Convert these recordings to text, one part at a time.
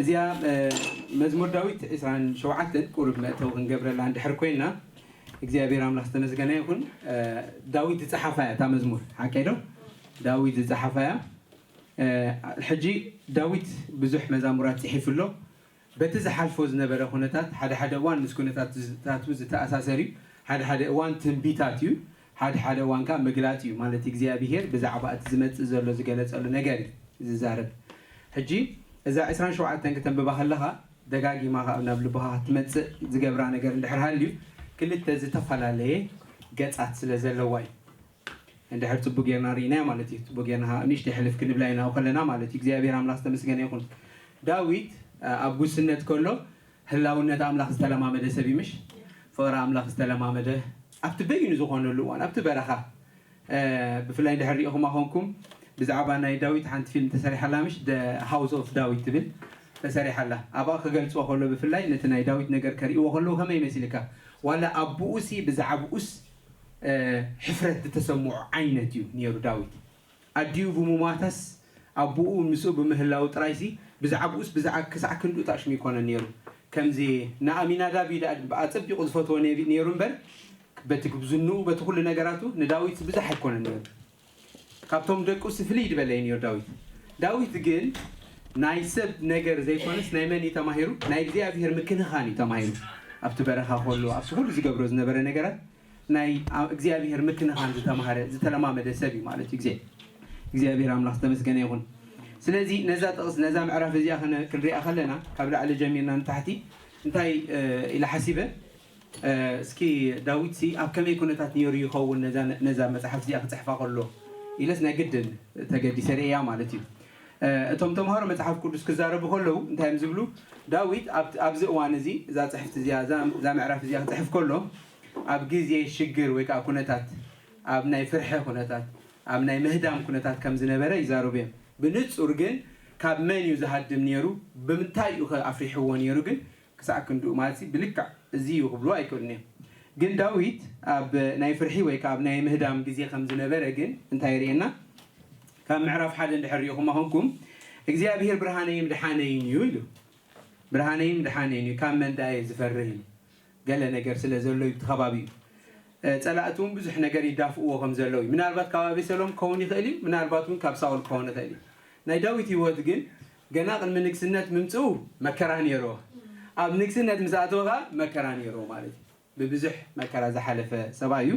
እዚኣ መዝሙር ዳዊት ዕስራን ሸውዓተን ቁሩብ መእተዊ ክንገብረላ እንድሕር ኮይና፣ እግዚኣብሔር ኣምላኽ ዝተመስገነ ይኹን። ዳዊት ዝፀሓፋ እያ እታ መዝሙር፣ ሓቀይ ዶ? ዳዊት ዝፀሓፋ እያ። ሕጂ ዳዊት ብዙሕ መዛሙራት ፅሒፉ ኣሎ። በቲ ዝሓልፎ ዝነበረ ኩነታት፣ ሓደ ሓደ እዋን ምስ ኩነታቱ ዝተኣሳሰር እዩ። ሓደ ሓደ እዋን ትንቢታት እዩ። ሓደ ሓደ እዋን ከዓ ምግላፅ እዩ። ማለት እግዚኣብሔር ብዛዕባ እቲ ዝመፅእ ዘሎ ዝገለፀሉ ነገር እዩ ዝዛረብ። ሕጂ እዛ ዕስራን ሸውዓተን ክተንብባ ከለኻ፣ ደጋጊማ ከዓ ናብ ልብኻ ክትመፅእ ዝገብራ ነገር እንድሕር ሃልዩ፣ ክልተ ዝተፈላለየ ገፃት ስለ ዘለዋ እዩ። እንድሕር ፅቡቅ ጌርና ርኢናያ ማለት እዩ። ፅቡቅ ጌርና ከዓ ንእሽተይ ሕልፍ ክንብላ ኢና ከለና ማለት እዩ። እግዚኣብሔር ኣምላኽ ዝተመስገነ ይኹን። ዳዊት ኣብ ጉስነት ከሎ ህላውነት ኣምላኽ ዝተለማመደ ሰብ እዩ፣ ምሽ? ፍቕሪ ኣምላኽ ዝተለማመደ፣ ኣብቲ በይኑ ዝኾነሉ እዋን ኣብቲ በረኻ፣ ብፍላይ እንድሕር ሪኢኹማ ኮንኩም፣ ብዛዕባ ናይ ዳዊት ሓንቲ ፊልም ተሰሪሓላ፣ ምሽ? ሃውስ ኦፍ ዳዊት ትብል ተሰሪሓላ። ኣብኣ ክገልፅዎ ከሎ፣ ብፍላይ ነቲ ናይ ዳዊት ነገር ከርእይዎ ከለዉ ከመይ ይመስልካ? ዋላ ኣቦኡሲ ብዛዕባኡስ ሕፍረት ዝተሰምዖ ዓይነት እዩ ነይሩ ዳዊት። ኣዲኡ ብምሟታስ ኣቦኡ ምስኡ ብምህላው ጥራይሲ ብዛዕባኡስ ብዛዕ ክሳዕ ክንድኡ ታሽሙ ይኮነን ነይሩ። ከምዚ ንኣሚናዳብ እዩ ደኣ ኣጸቢቑ ዝፈትዎ ነይሩ እምበር፣ በቲ ጉብዝንኡ፣ በቲ ኩሉ ነገራቱ ንዳዊት ብዙሕ ኣይኮነን ነይሩ። ካብቶም ደቁ ስፍልይ ዝበለ እዩ ነይሩ ዳዊት። ዳዊት ግን ናይ ሰብ ነገር ዘይኮነስ ናይ መን እዩ ተማሂሩ? ናይ እግዚኣብሔር ምክንኻን እዩ ተማሂሩ። ኣብቲ በረኻ ከሎ ኣብቲ ኩሉ ዝገብሮ ዝነበረ ነገራት ናይ እግዚኣብሔር ምክንኻን ዝተማሃረ ዝተለማመደ ሰብ እዩ ማለት እዩ። ግዜ እግዚኣብሔር ኣምላኽ ዝተመስገነ ይኹን። ስለዚ ነዛ ጥቕስ ነዛ ምዕራፍ እዚኣ ክንሪኣ ከለና ካብ ላዕሊ ጀሚርና ንታሕቲ እንታይ ኢለ ሓሲበ፣ እስኪ ዳዊት ሲ ኣብ ከመይ ኩነታት ነይሩ ይኸውን ነዛ መፅሓፍ እዚኣ ክፅሕፋ ከሎ ኢለስ ናይ ግድን ተገዲሰ ርእያ ማለት እዩ። እቶም ተምሃሮ መፅሓፍ ቅዱስ ክዛረቡ ከለዉ እንታይ እዮም ዝብሉ? ዳዊት ኣብዚ እዋን እዚ እዛ ፅሕፍቲ እዚኣ እዛ ምዕራፍ እዚኣ ክፅሕፍ ከሎ ኣብ ግዜ ሽግር ወይ ከዓ ኩነታት፣ ኣብ ናይ ፍርሒ ኩነታት፣ ኣብ ናይ ምህዳም ኩነታት ከም ዝነበረ ይዛረቡ እዮም። ብንፁር ግን ካብ መን እዩ ዝሃድም ነይሩ? ብምንታይ እዩ ከ ኣፍሪሕዎ ነይሩ? ግን ክሳዕ ክንድኡ ማለት ብልክዕ እዚ እዩ ክብሉ ኣይክእሉን እዮም። ግን ዳዊት ኣብ ናይ ፍርሒ ወይ ከዓ ኣብ ናይ ምህዳም ግዜ ከም ዝነበረ ግን እንታይ የርእየና? ካብ ምዕራፍ ሓደ እንድሕር ሪኢኹም ኣኾንኩም እግዚኣብሔር ብርሃነይን ምድሓነይን እዩ ኢሉ። ብርሃነይን ምድሓነይን እዩ፣ ካብ መን ደኣ እየ ዝፈርህ ኢሉ። ገለ ነገር ስለ ዘሎ እዩ እቲ ከባቢኡ። ጸላእቲ እውን ብዙሕ ነገር ይዳፍእዎ ከም ዘለዉ እዩ። ምናልባት ካብ ኣቤሰሎም ክኸውን ይኽእል እዩ፣ ምናልባት እውን ካብ ሳውል ክኸውን ይኽእል እዩ። ናይ ዳዊት ህይወት ግን ገና ቅድሚ ንግስነት ምምፅኡ መከራ ነይርዎ። ኣብ ንግስነት ምስ ኣተወ ከዓ መከራ ነይርዎ ማለት እዩ። ብብዙሕ መከራ ዝሓለፈ ሰብኣይ እዩ።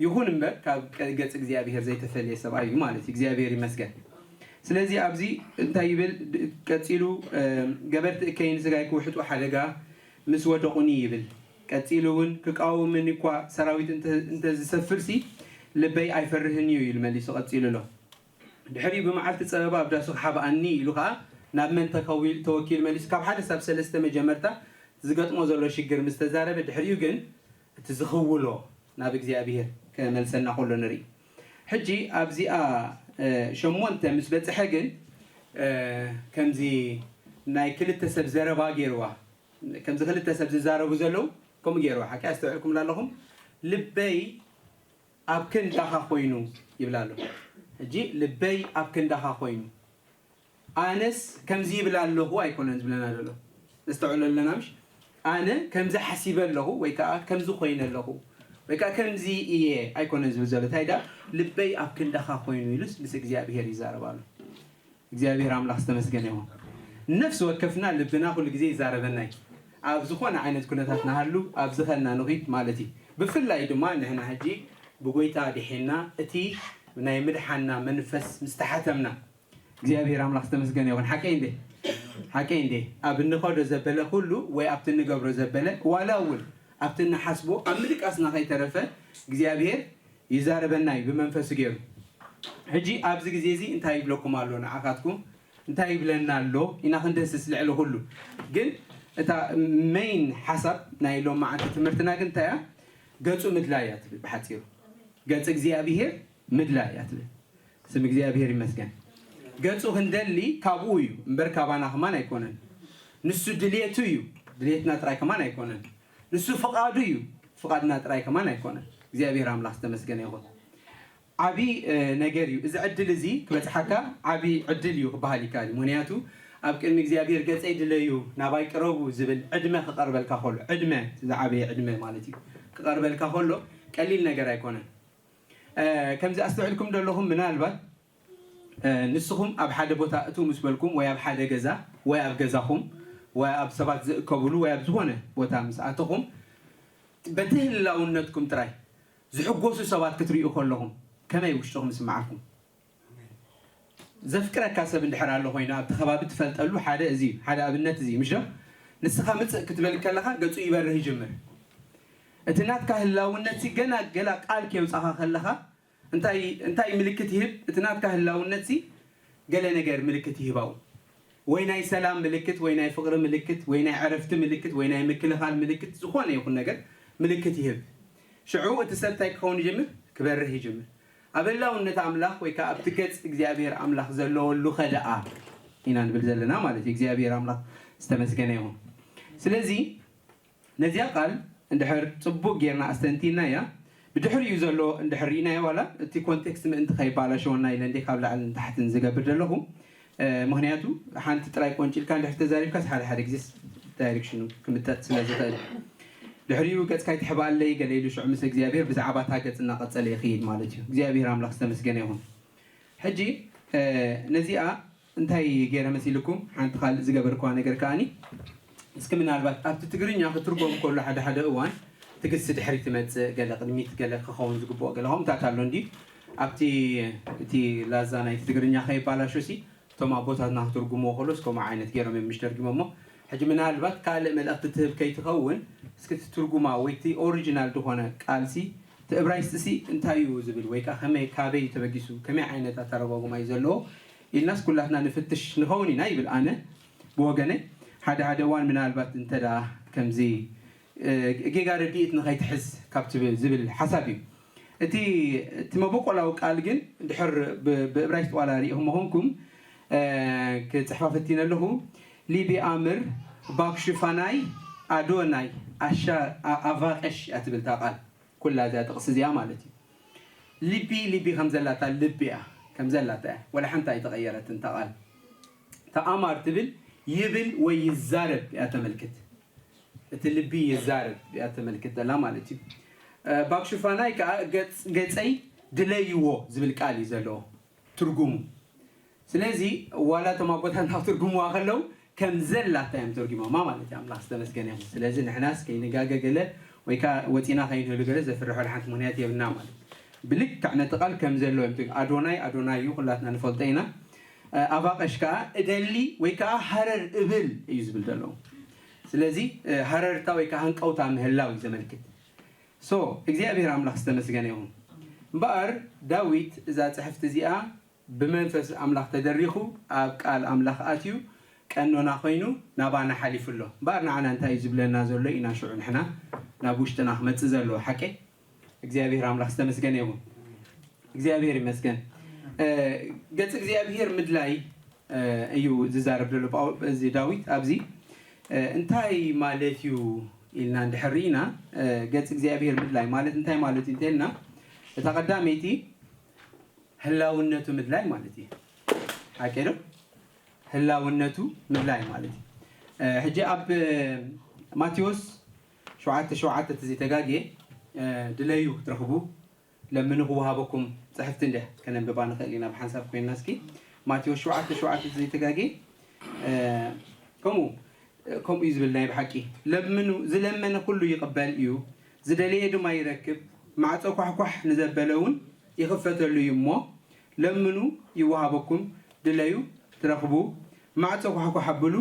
ይኹን እምበር ካብ ገጽ እግዚኣብሔር ዘይተፈልየ ሰብኣይ እዩ ማለት እዩ። እግዚኣብሔር ይመስገን። ስለዚ ኣብዚ እንታይ ይብል ቀጺሉ? ገበርቲ እከይ ንስጋይ ክውሕጡ ሓደጋ ምስ ወደቑኒ ይብል። ቀጺሉ እውን ክቃወምኒ እኳ ሰራዊት እንተ ዝሰፍርሲ ልበይ ኣይፈርህን እዩ ኢሉ መሊሱ ቀጺሉ ኣሎ። ድሕሪኡ ብመዓልቲ ጸበባ ኣብ ዳሱ ክሓብኣኒ ኢሉ ከኣ ናብ መን ተወኪሉ መሊሱ ካብ ሓደ ሳብ ሰለስተ መጀመርታ ዝገጥሞ ዘሎ ሽግር ምስ ተዛረበ ድሕሪኡ ግን እቲ ዝኽውሎ ናብ እግዚኣብሔር ክመልሰና ከሎ ንርኢ። ሕጂ ኣብዚኣ ሸሞንተ ምስ በጽሐ ግን ከምዚ ናይ ክልተ ሰብ ዘረባ ገይርዋ። ከምዚ ክልተ ሰብ ዝዛረቡ ዘለዉ ከምኡ ገይርዋ። ሓቂ ኣስተውዕልኩምላ ኣለኹም? ልበይ ኣብ ክንዳኻ ኮይኑ ይብላ ኣሎ። ሕጂ ልበይ ኣብ ክንዳኻ ኮይኑ ኣነስ ከምዚ ይብል ኣለኹ ኣይኮነን ዝብለና ዘሎ። ነስተውዕሎ ኣለና ምሽ? ኣነ ከምዚ ሓሲበ ኣለኹ ወይ ከዓ ከምዚ ኮይነ ኣለኹ ወይ ከዓ ከምዚ እየ ኣይኮነን ዝብል ዘሎ። እንታይ ዳ ልበይ ኣብ ክንዳኻ ኮይኑ ኢሉስ ምስ እግዚኣብሔር ይዛረብ ኣሎ። እግዚኣብሔር ኣምላኽ ዝተመስገነ ይኹን። ነፍሲ ወከፍና ልብና ኩሉ ግዜ ይዛረበና እዩ። ኣብ ዝኾነ ዓይነት ኩነታት ንሃሉ ኣብ ዝኸና ንኺድ ማለት እዩ። ብፍላይ ድማ ንሕና ሕጂ ብጎይታ ድሒና እቲ ናይ ምድሓና መንፈስ ምስተሓተምና እግዚኣብሔር ኣምላኽ ዝተመስገነ ይኹን። ሓቀይ እንዴ? ሓቀይ እንዴ? ኣብ እንኸዶ ዘበለ ኩሉ ወይ ኣብቲ እንገብሮ ዘበለ ዋላ እውን ኣብቲ እንሓስቦ ኣብ ምድቃስና ከይተረፈ እግዚኣብሔር ይዛረበና እዩ ብመንፈሱ ገይሩ። ሕጂ ኣብዚ ግዜ እዚ እንታይ ይብለኩም ኣሎ ንዓኻትኩም? እንታይ ይብለና ኣሎ? ኢና ክንደስስ ልዕሊ ኩሉ። ግን እታ መይን ሓሳብ ናይ ሎም መዓልቲ ትምህርትና ግን እንታይ እያ? ገጹ ምድላይ እያ ትብል ብሓጺሩ። ገጽ እግዚኣብሔር ምድላይ እያ ትብል። ስም እግዚኣብሔር ይመስገን። ገጹ ክንደሊ ካብኡ እዩ እምበር ካባና ከማን ኣይኮነን። ንሱ ድልየቱ እዩ፣ ድልየትና ጥራይ ከማን ኣይኮነን። ንሱ ፍቓዱ እዩ፣ ፍቓድና ጥራይ ከማን ኣይኮነን። እግዚኣብሔር ኣምላኽ ዝተመስገነ ይኹን። ዓቢ ነገር እዩ እዚ ዕድል እዚ ክበጽሓካ፣ ዓቢ ዕድል እዩ ክበሃል ይከኣል እዩ። ምኽንያቱ ኣብ ቅድሚ እግዚኣብሔር ገጸይ ድለዩ፣ ናባይ ቅረቡ ዝብል ዕድመ ክቐርበልካ ከሎ፣ ዕድመ፣ ዝዓበየ ዕድመ ማለት እዩ፣ ክቐርበልካ ከሎ ቀሊል ነገር ኣይኮነን። ከምዚ ኣስተውዕልኩም ዘለኹም ምናልባት ንስኹም ኣብ ሓደ ቦታ እትው ምስ በልኩም ወይ ኣብ ሓደ ገዛ ወይ ኣብ ገዛኹም ወይ ኣብ ሰባት ዝእከብሉ ወይ ኣብ ዝኾነ ቦታ ምስ ኣተኹም በቲ ህላውነትኩም ጥራይ ዝሕጎሱ ሰባት ክትርእዩ ከለኹም ከመይ ውሽጥኹም ይስምዓኩም? ዘፍቅረካ ሰብ እንድሕር ኣሎ ኮይኑ ኣብቲ ከባቢ ትፈልጠሉ ሓደ እዚ ሓደ ኣብነት እዚ ምሽ ዶ ንስኻ ምፅእ ክትበል ከለኻ ገፁ ይበርህ ይጅምር። እቲ ናትካ ህላውነት ገና ገላ ቃል ከየውፃኻ ከለኻ እንታይ እንታይ ምልክት ይህብ? እቲ ናትካ ህላውነት ሲ ገለ ነገር ምልክት ይህባው ወይ ናይ ሰላም ምልክት ወይ ናይ ፍቕሪ ምልክት ወይ ናይ ዕረፍቲ ምልክት ወይ ናይ ምክልኻል ምልክት ዝኾነ ይኹን ነገር ምልክት ይህብ። ሽዑ እቲ ሰብ እንታይ ክኸውን ይጀምር? ክበርህ ይጀምር። ኣብ ህላውነት ኣምላኽ ወይ ከዓ ኣብቲ ገጽ እግዚኣብሔር ኣምላኽ ዘለወሉ ኸደኣ ኢና ንብል ዘለና ማለት እዩ። እግዚኣብሔር ኣምላኽ ዝተመስገነ ይኹን። ስለዚ ነዚኣ ቃል እንድሕር ጽቡቕ ጌርና ኣስተንቲና እያ ብድሕሪኡ ዘሎ እንድሕር ርኢናዮ ዋላ እቲ ኮንቴክስት ምእንቲ ከይባላሸወና ኢለ እንደ ካብ ላዕልን ታሕትን ዝገብር ዘለኹ። ምክንያቱ ሓንቲ ጥራይ ቆንጭልካ እንድሕር ተዛሪብካስ ሓደ ሓደ ግዜስ ዳይሬክሽኑ ክምጠጥ ስለ ዝኽእል ድሕሪኡ ገጽካ ይትሕባለይ ገለ ኢሉ ሽዑ ምስ እግዚኣብሔር ብዛዕባ እታ ገጽ እናቐጸለ ይኽይድ ማለት እዩ። እግዚኣብሔር ኣምላኽ ዝተመስገነ ይኹን። ሕጂ ነዚኣ እንታይ ገይረ መሲልኩም ሓንቲ ካልእ ዝገበርኳ ነገር ከኣኒ እስኪ ምናልባት ኣብቲ ትግርኛ ክትርጎም ከሎ ሓደ ሓደ እዋን ትግስቲ ድሕሪ ትመፅእ ገለ ቅድሚት ገለ ክኸውን ዝግብኦ ገለ ከምታት ኣሎ እንዲ ኣብቲ እቲ ላዛ ናይ ትግርኛ ከይባላሾ ሲ እቶም ኣቦታትና ክትርጉምዎ ከሎስ ከምኡ ዓይነት ገይሮም እዮም ምሽ ተርጊሞሞ። ሕጂ ምናልባት ካልእ መልእኽቲ ትህብ ከይትኸውን እስኪ እቲ ትርጉማ ወይ እቲ ኦሪጂናል ዝኾነ ቃልሲ እቲ እብራይስጥሲ እንታይ እዩ ዝብል ወይ ከዓ ከመይ ካበይ እዩ ተበጊሱ ከመይ ዓይነት ኣተረጓጉማ እዩ ዘለዎ ኢልናስ ኩላትና ንፍትሽ ንኸውን ኢና ይብል ኣነ ብወገነ ሓደ ሓደ እዋን ምናልባት እንተ ከምዚ ጌጋ ርድኢት ንኸይትሕዝ ካብ ዝብል ሓሳብ እዩ። እቲ እቲ መበቆላዊ ቃል ግን ድሕር ብእብራይስጥ ዋላ ርኢኹም ኾንኩም ክፅሕፋ ፈቲነ ኣለኹ። ሊቢ ኣምር ባክሽፋናይ ኣዶናይ ኣሻ ኣቫቀሽ እያ ትብል እታ ቃል። ኩላ እዚኣ ጥቕሲ እዚኣ ማለት እዩ። ልቢ ልቢ ከም ዘላታ ልቢ እያ ከም ዘላታ እያ። ወላ ሓንቲ ኣይተቐየረትን እታ ቃል። እታ ኣማር ትብል ይብል ወይ ይዛረብ እያ ተመልክት። እቲ ልቢ ይዛረብ እያ ተመልክት ዘላ ማለት እዩ። ባክሽፋናይ ከዓ ገጸይ ድለይዎ ዝብል ቃል እዩ ዘለዎ ትርጉሙ። ስለዚ ዋላ እቶም ኣቦታትና ክትርጉምዋ ከለዉ ከም ዘላታ እዮም ተርጉሞማ ማለት እዩ። ኣምላኽ ዝተመስገነ ይኹን። ስለዚ ንሕናስ ከይንጋገ ገለ ወይ ከዓ ወፂና ከይንህሉ ገለ ዘፍርሖ ሓንቲ ምክንያት የብልና ማለት እዩ። ብልክዕ ነቲ ቃል ከም ዘሎ እዮም ትግ ኣዶናይ ኣዶናይ እዩ ኩላትና ንፈልጦ ኢና። ኣባቀሽ ከዓ እደሊ ወይ ከዓ ሃረር እብል እዩ ዝብል ዘለዉ። ስለዚ ሃረርታ ወይ ከዓ ሃንቀውታ ምህላው እዩ ዘመልክት። ሶ እግዚኣብሔር ኣምላኽ ዝተመስገነ ይኹን። እምበኣር ዳዊት እዛ ፅሕፍቲ እዚኣ ብመንፈስ ኣምላኽ ተደሪኹ ኣብ ቃል ኣምላኽ ኣትዩ ቀኖና ኮይኑ ናባና ሓሊፉ ኣሎ። እምበኣር ንዓና እንታይ እዩ ዝብለና ዘሎ ኢና ሽዑ ንሕና ናብ ውሽጥና ክመፅእ ዘለዎ ሓቂ እግዚኣብሔር ኣምላኽ ዝተመስገነ ይኹን። እግዚኣብሔር ይመስገን። ገጽ እግዚኣብሔር ምድላይ እዩ ዝዛረብ ዘሎ እዚ ዳዊት ኣብዚ እንታይ ማለት እዩ ኢልና እንድሕር ኢና ገጽ እግዚኣብሔር ምድላይ ማለት እንታይ ማለት እዩ እንተልና እታ ቀዳመይቲ ህላውነቱ ምድላይ ማለት እዩ። ሓቂ ዶ? ህላውነቱ ምድላይ ማለት እዩ። ሕጂ ኣብ ማቴዎስ ሸውዓተ ሸውዓተ ተዘይተጋግየ ድለዩ ክትረኽቡ ለምኑ ክወሃበኩም። ጽሕፍቲ እንደ ከነንብባ ንኽእል ኢና ብሓንሳብ ኮይንና እስኪ ማቴዎስ ሸውዓተ ሸውዓተ ተዘይተጋግየ ከምኡ ከምኡ እዩ ዝብል ናይ ብሓቂ ለምኑ ዝለመነ ኩሉ ይቕበል እዩ ዝደለየ ድማ ይረክብ ማዕጾ ኳሕኳሕ ንዘበለ እውን ይኽፈተሉ እዩ እሞ ለምኑ ይወሃበኩም ድለዩ ትረኽቡ ማዕጾ ኳሕኳሕ ኣብሉ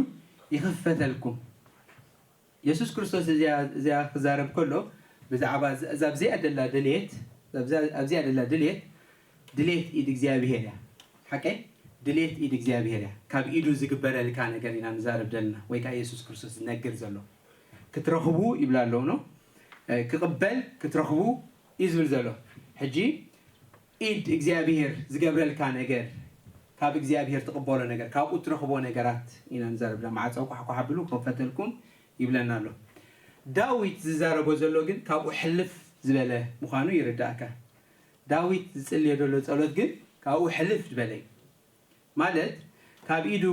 ይኽፈተልኩም። የሱስ ክርስቶስ እዚኣ ክዛረብ ከሎ ብዛዕባ እዛ ኣብዚኣ ደላ ድልየት ኣብዚኣ ደላ ድልየት ድልየት ኢድ እግዚኣብሄር እያ። ሓቀይ ድልየት ኢድ እግዚኣብሄር እያ። ካብ ኢዱ ዝግበረልካ ነገር ኢና ንዛረብ ዘለና ወይ ከዓ የሱስ ክርስቶስ ዝነግር ዘሎ ክትረኽቡ ይብላ ኣለዉ ነው ክቕበል ክትረኽቡ እዩ ዝብል ዘሎ። ሕጂ ኢድ እግዚኣብሄር ዝገብረልካ ነገር ካብ እግዚኣብሄር ትቕበሎ ነገር ካብኡ ትረኽቦ ነገራት ኢና ንዛረብ ዘለና። ማዕፀው ኳሕኳሕ ኣብሉ ክኸፈተልኩም ይብለና ኣሎ። ዳዊት ዝዛረቦ ዘሎ ግን ካብኡ ሕልፍ ዝበለ ምዃኑ ይርዳእካ። ዳዊት ዝጽልዮ ዘሎ ጸሎት ግን ካብኡ ሕልፍ ዝበለ እዩ። ማለት ካብ ኢዱ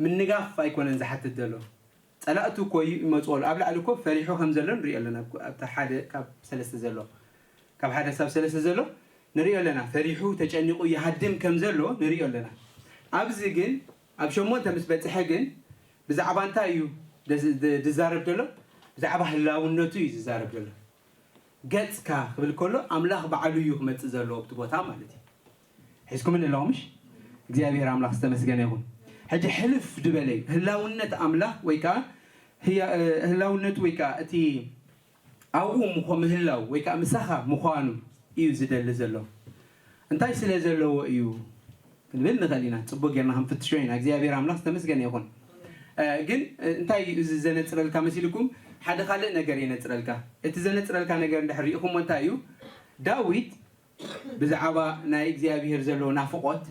ምንጋፍ ኣይኮነን ዝሓትት ዘሎ። ጸላእቱ እኮ እዩ ይመጽዎ ኣሎ። ኣብ ላዕሊ እኮ ፈሪሑ ከም ዘሎ ንሪኦ ኣለና። ኣብቲ ሓደ ካብ ሰለስተ ዘሎ፣ ካብ ሓደ ክሳብ ሰለስተ ዘሎ ንሪኦ ኣለና። ፈሪሑ ተጨኒቑ ይሃድም ከም ዘሎ ንሪኦ ኣለና። ኣብዚ ግን ኣብ ሸሞንተ ምስ በጽሐ ግን ብዛዕባ እንታይ እዩ ደዝ-፣ ድ-፣ ዝዛረብ ዘሎ? ብዛዕባ ህላውነቱ እዩ ዝዛረብ ዘሎ። ገጽካ ክብል ከሎ ኣምላኽ ባዕሉ እዩ ክመጽእ ዘለዎ ኣብቲ ቦታ ማለት እዩ። ሒዝኩምኒ ኣለኹም ምሽ? እግዚኣብሔር ኣምላኽ ዝተመስገነ ይኹን። ሕጂ ሕልፍ ዝበለ እዩ። ህላውነት ኣምላኽ ወይ ከዓ ህያ-፣ እ፣ ህላውነቱ ወይ ከዓ እቲ ኣብኡ ምኾ-፣ ምህላው ወይ ከዓ ምሳኻ ምዃኑ እዩ ዝደሊ ዘሎ። እንታይ ስለ ዘለዎ እዩ ክንብል ንኽእል ኢና። ጽቡቅ ጌርና ክንፍትሾ ኢና። እግዚኣብሔር ኣምላኽ ዝተመስገነ ይኹን። እ፣ ግን፣ እ፣ እንታይ እዩ እዚ ዘነጽረልካ መሲልኩም? ሓደ ካልእ ነገር የነጽረልካ። እቲ ዘነጽረልካ ነገር እንድሕር ሪኢኹሞ እንታይ እዩ? ዳዊት ብዛዕባ ናይ እግዚኣብሔር ዘለዎ ናፍቖት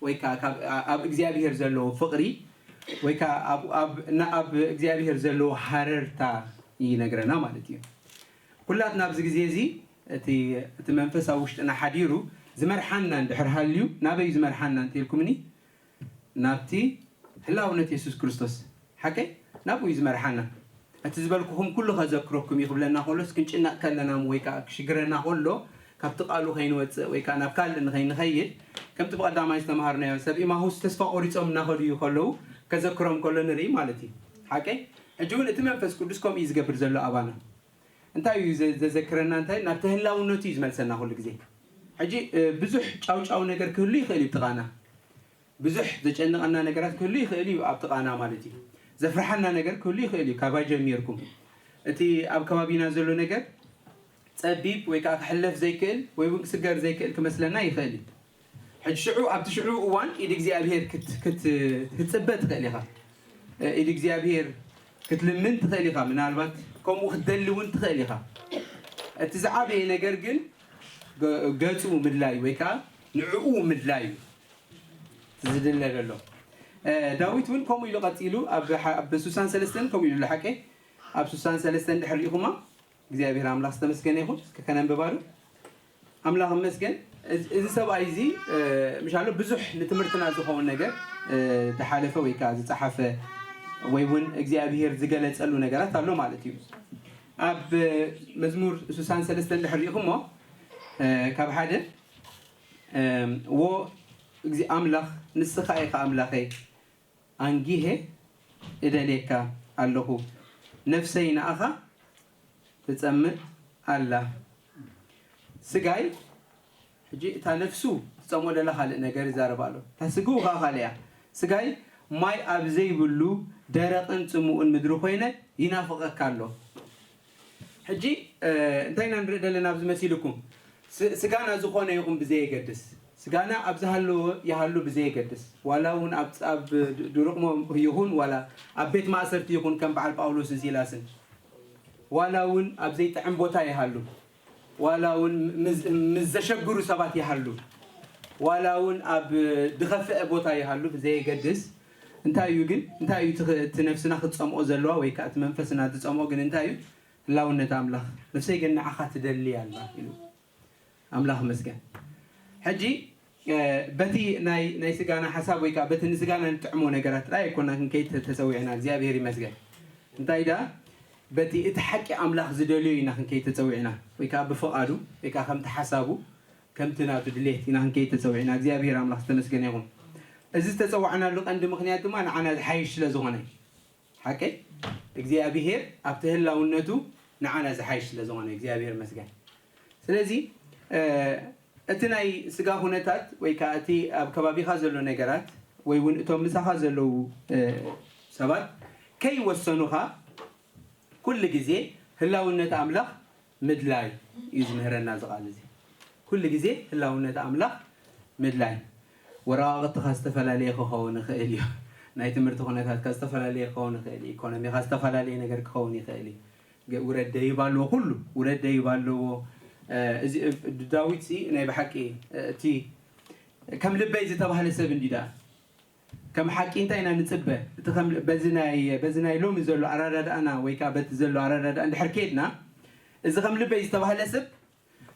ወይ ከዓ ካብ፣ ኣ-፣ ኣብ እግዚኣብሔር ዘለዎ ፍቕሪ ወይ ከዓ ኣብ፣ ኣብ፣ ና-፣ ኣብ እግዚኣብሔር ዘለዎ ሃረርታ ይነግረና ማለት እዩ። ኩላትና ኣብዚ ግዜ እዚ እቲ፣ እቲ መንፈስ ኣብ ውሽጥና ሓዲሩ ዝመርሓና እንድሕር ሃልዩ፣ ናበይ እዩ ዝመርሓና እንተኢልኩምኒ? ናብቲ ህላውነት የሱስ ክርስቶስ። ሓቀይ? ናብኡ እዩ ዝመርሓና። እቲ ዝበልኩኹም ኩሉ ከዘክረኩም እዩ ክብለና ከሎስ፣ ክንጭነቕ ከለና ወይ ከዓ ክሽግረና ከሎ፣ ካብቲ ቃሉ ከይንወፅእ ወይ ከዓ ናብ ካልእ ንኸይንኸይድ፣ ከምቲ ብቐዳማይ ዝተምሃርናዮ፣ ሰብ ኢማሁስ ተስፋ ቆሪጾም እናኸዱ እዩ ከለዉ፣ ከዘክሮም ከሎ ንርኢ ማለት እዩ። ሓቀይ? ሕጂ እውን እቲ መንፈስ ቅዱስ ከምኡ እዩ ዝገብር ዘሎ ኣባና። እንታይ እዩ ዘ-፣ ዘዘክረና? እንታይ? ናብቲ ህላውነቱ እዩ ዝመልሰና ኩሉ ግዜ። ሕጂ፣ እ፣ ብዙሕ ጫውጫው ነገር ክህሉ ይኽእል እዩ ጥቓና። ብዙሕ ዘጨንቐና ነገራት ክህሉ ይኽእል እዩ ኣብ ጥቓና ማለት እዩ። ዘፍርሓና ነገር ክህሉ ይኽእል እዩ። ካባይ ጀሚርኩም እቲ ኣብ ከባቢና ዘሎ ነገር ጸቢብ ወይ ከዓ ክሕለፍ ዘይክእል ወይ እውን ክስገር ዘይክእል ክመስለና ይኽእል እዩ። ሕጂ ሽዑ፣ ኣብቲ ሽዑ እዋን ኢድ እግዚኣብሔር ክት-፣ ክት-፣ ክትጽበ ትኽእል ኢኻ። እ፣ ኢድ እግዚኣብሔር ክትልምን ትኽእል ኢኻ። ምናልባት ከምኡ ክትደሊ እውን ትኽእል ኢኻ። እቲ ዝዓበየ ነገር ግን ገ-፣ ገጹ ምድላይ ወይ ከዓ ንዕኡ ምድላይ እዩ ዝድለ ዘሎ። እ፣ ዳዊት እውን ከምኡ ኢሉ ቀጺሉ ኣብ ሓ-፣ ኣብ ሱሳን ሰለስተን ከምኡ ኢሉ ኣሎ። ሓቀይ? ኣብ ሱሳን ሰለስተን ድሕር ሪኢኹማ? እግዚኣብሔር ኣምላኽ ዝተመስገነ ይኹን። እስከ ከነንብባ ዶ? ኣምላኽ ይመስገን። እዚ፣ እዚ ሰብኣይ እዚ፣ እ፣ ምሻሎ ብዙሕ ንትምህርትና ዝኸውን ነገር፣ እ፣ ዝሓለፈ ወይ ከዓ ዝጸሓፈ ወይ እውን እግዚኣብሔር ዝገለጸሉ ነገራት ኣሎ ማለት እዩ። ኣብ መዝሙር ሱሳን ሰለስተን ድሕር ሪኢኹሞ፣ እ፣ ካብ ሓደ፣ እም፣ ዎ፣ እግዚ-፣ ኣምላኽ፣ ንስኻ ኢኻ ኣምላኸይ፣ ኣንጊሄ እደልየካ ኣለኹ፣ ነፍሰይ ንኣኻ ትጸምእ ኣላ። ስጋይ፣ ሕጂ እታ ነፍሱ ትጸምኦ ደላ ካልእ ነገር ይዛረብ ኣሎ። እታ ስግኡ ከኣ ካልእ እያ። ስጋይ ማይ ኣብ ዘይብሉ ደረቕን ጽሙእን ምድሪ ኮይነ ይናፍቐካ ኣሎ። ሕጂ፣ እ፣ እንታይ ኢና ንርኢ ዘለና ኣብዚ መሲልኩም? ስ-፣ ስጋና ዝኾነ ይኹን ብዘየገድስ፣ ስጋና ኣብ ዝሃለወ ይሃሉ ብዘየገድስ፣ ዋላ እውን ኣብ፣ ኣብ ድ-፣ ድሩቕ ሞ-፣ ይኹን፣ ዋላ ኣብ ቤት ማእሰርቲ ይኹን፣ ከም በዓል ጳውሎስን ሲላስን፣ ዋላ እውን ኣብ ዘይጥዕም ቦታ ይሃሉ፣ ዋላ እውን ምስ፣ ምስ ዘሸግሩ ሰባት ይሃሉ፣ ዋላ እውን ኣብ ድኸፍአ ቦታ ይሃሉ ብዘየገድስ፣ እንታይ እዩ ግን፣ እንታይ እዩ እቲ ኽ-፣ እቲ ነፍስና ክትጸምኦ ዘለዋ ወይ ከኣ እቲ መንፈስና ዝጸምኦ ግን እንታይ እዩ? ህላውነት ኣምላኽ። "ነፍሰይ ግን ንዓኻ ትደሊ ኣላ" ኢሉ። ኣምላኽ ይመስገን። ሕጂ፣ እ፣ በቲ ናይ፣ ናይ ስጋና ሓሳብ ወይ ከኣ በቲ ንስጋና ንጥዕሞ ነገራት ጥራይ ኣይኮና ክንከይድ ተ-፣ ተጸዊዕና፣ እግዚኣብሔር ይመስገን። እንታይ ደኣ፣ በቲ እቲ ሓቂ ኣምላኽ ዝደልዮ ኢና ክንከይድ ተጸዊዕና፣ ወይ ከኣ ብፍቓዱ፣ ወይ ከኣ ከምቲ ሓሳቡ፣ ከምቲ ናቱ ድሌት ኢና ክንከይድ ተጸዊዕና። እግዚኣብሔር ኣምላኽ ዝተመስገነ ይኹን። እዚ ዝተጸዋዕናሉ ቀንዲ ምኽንያት ድማ ንዓና ዝሓይሽ ስለ ዝኾነ። ሓቀይ እግዚኣብሔር ኣብቲ ህላውነቱ ንዓና ዝሓይሽ ስለ ዝኾነ እግዚኣብሔር ይመስገን። ስለዚ፣ እ፣ እቲ ናይ ስጋ ኩነታት ወይ ከኣ እቲ ኣብ ከባቢኻ ዘሎ ነገራት ወይ እውን እቶም ምሳኻ ዘለዉ፣ እ፣ ሰባት ከይወሰኑኻ ኩሉ ግዜ ህላውነት ኣምላኽ ምድላይ እዩ ዝምህረና እዚ ቃል እዚ። ኩሉ ግዜ ህላውነት ኣምላኽ ምድላይ። ወረቓቕትኻ ዝተፈላለየ ክኸውን ይኽእል እዩ። ናይ ትምህርቲ ኩነታትካ ዝተፈላለየ ክኸውን ይኽእል እዩ። ኢኮኖሚኻ ዝተፈላለየ ነገር ክኸውን ይኽእል እዩ። ገ-፣ ውረድ ደይብ ኣለዎ፣ ኩሉ ውረድ ደይብ ኣለዎ። እ፣ እዚ፣ እ፣ ዳዊት ሲ ናይ ብሓቂ፣ እ፣ እቲ ከም ልበይ ዝተባህለ ሰብ እንዲ ደኣ። ከም ሓቂ እንታይ ኢና ንጽበ? እቲ ከም በዚ ናይ፣ በዚ ናይ ሎሚ ዘሎ ኣረዳድኣና ወይ ከኣ በቲ ዘሎ ኣረዳድኣ እንድሕር ከይድና፣ እዚ ከም ልበይ ዝተባህለ ሰብ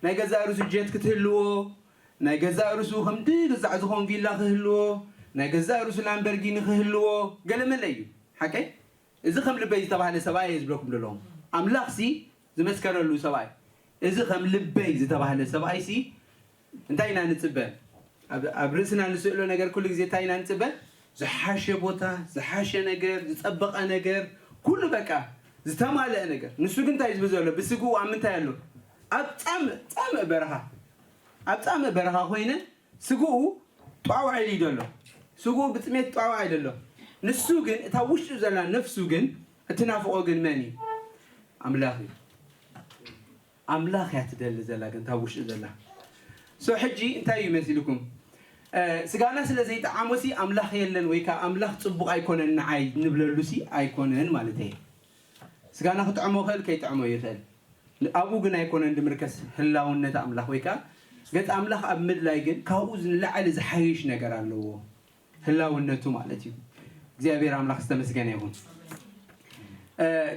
ናይ ገዛእ ርእሱ ጀት ክትህልዎ፣ ናይ ገዛእ ርእሱ ከምዲ ግዛዕ ዝኾን ቪላ ክህልዎ፣ ናይ ገዛእ ርእሱ ላምበርጊኒ ክህልዎ ገለመለ እዩ። ሓቀይ? እዚ ከም ልበይ ዝተባህለ ሰብኣይ እየ ዝብለኩም ዘለኹ። ኣምላኽሲ ዝመስከረሉ ሰብኣይ፣ እዚ ከም ልበይ ዝተባህለ ሰብኣይሲ እንታይ ኢና ንጽበ? ኣብ ኣብ ርእስና ንስእሎ ነገር ኩሉ ግዜ እንታይ ኢና ንጽበ? ዝሓሸ ቦታ፣ ዝሓሸ ነገር፣ ዝጸበቐ ነገር፣ ኩሉ በቃ ዝተማልአ ነገር። ንሱ ግን እንታይ ዝብል ዘሎ? ብስግኡ ኣብ ምንታይ ኣሎ? ኣብ ጻምእ ጻምእ በረኻ፣ ኣብ ጻምእ በረኻ ኮይነ ስግኡ ጧዋዕ ኢሉ እዩ ዘሎ። ስግኡ ብጥሜት ጧዋዕ ኢሉ ኣሎ። ንሱ ግን እታ ውሽጡ ዘላ ነፍሱ ግን እትናፍቖ ግን መን እዩ? ኣምላኽ እዩ። ኣምላኽ እያ ትደሊ ዘላ ግን እታ ውሽጡ ዘላ። ሶ ሕጂ እንታይ እዩ መሲልኩም? ስጋና ስለ ዘይጠዓሞሲ ኣምላኽ የለን ወይ ከዓ ኣምላኽ ፅቡቕ ኣይኮነን ንዓይ ንብለሉሲ ኣይኮነን ማለት እየ። ስጋና ክጥዕሞ ይኽእል ከይጥዕሞ ይኽእል። ኣብኡ ግን ኣይኮነን ድምርከስ ህላውነት ኣምላኽ ወይ ከዓ ገጽ ኣምላኽ ኣብ ምድላይ ግን ካብኡ ንላዕሊ ዝሓይሽ ነገር ኣለዎ። ህላውነቱ ማለት እዩ። እግዚኣብሔር ኣምላኽ ዝተመስገነ ይኹን።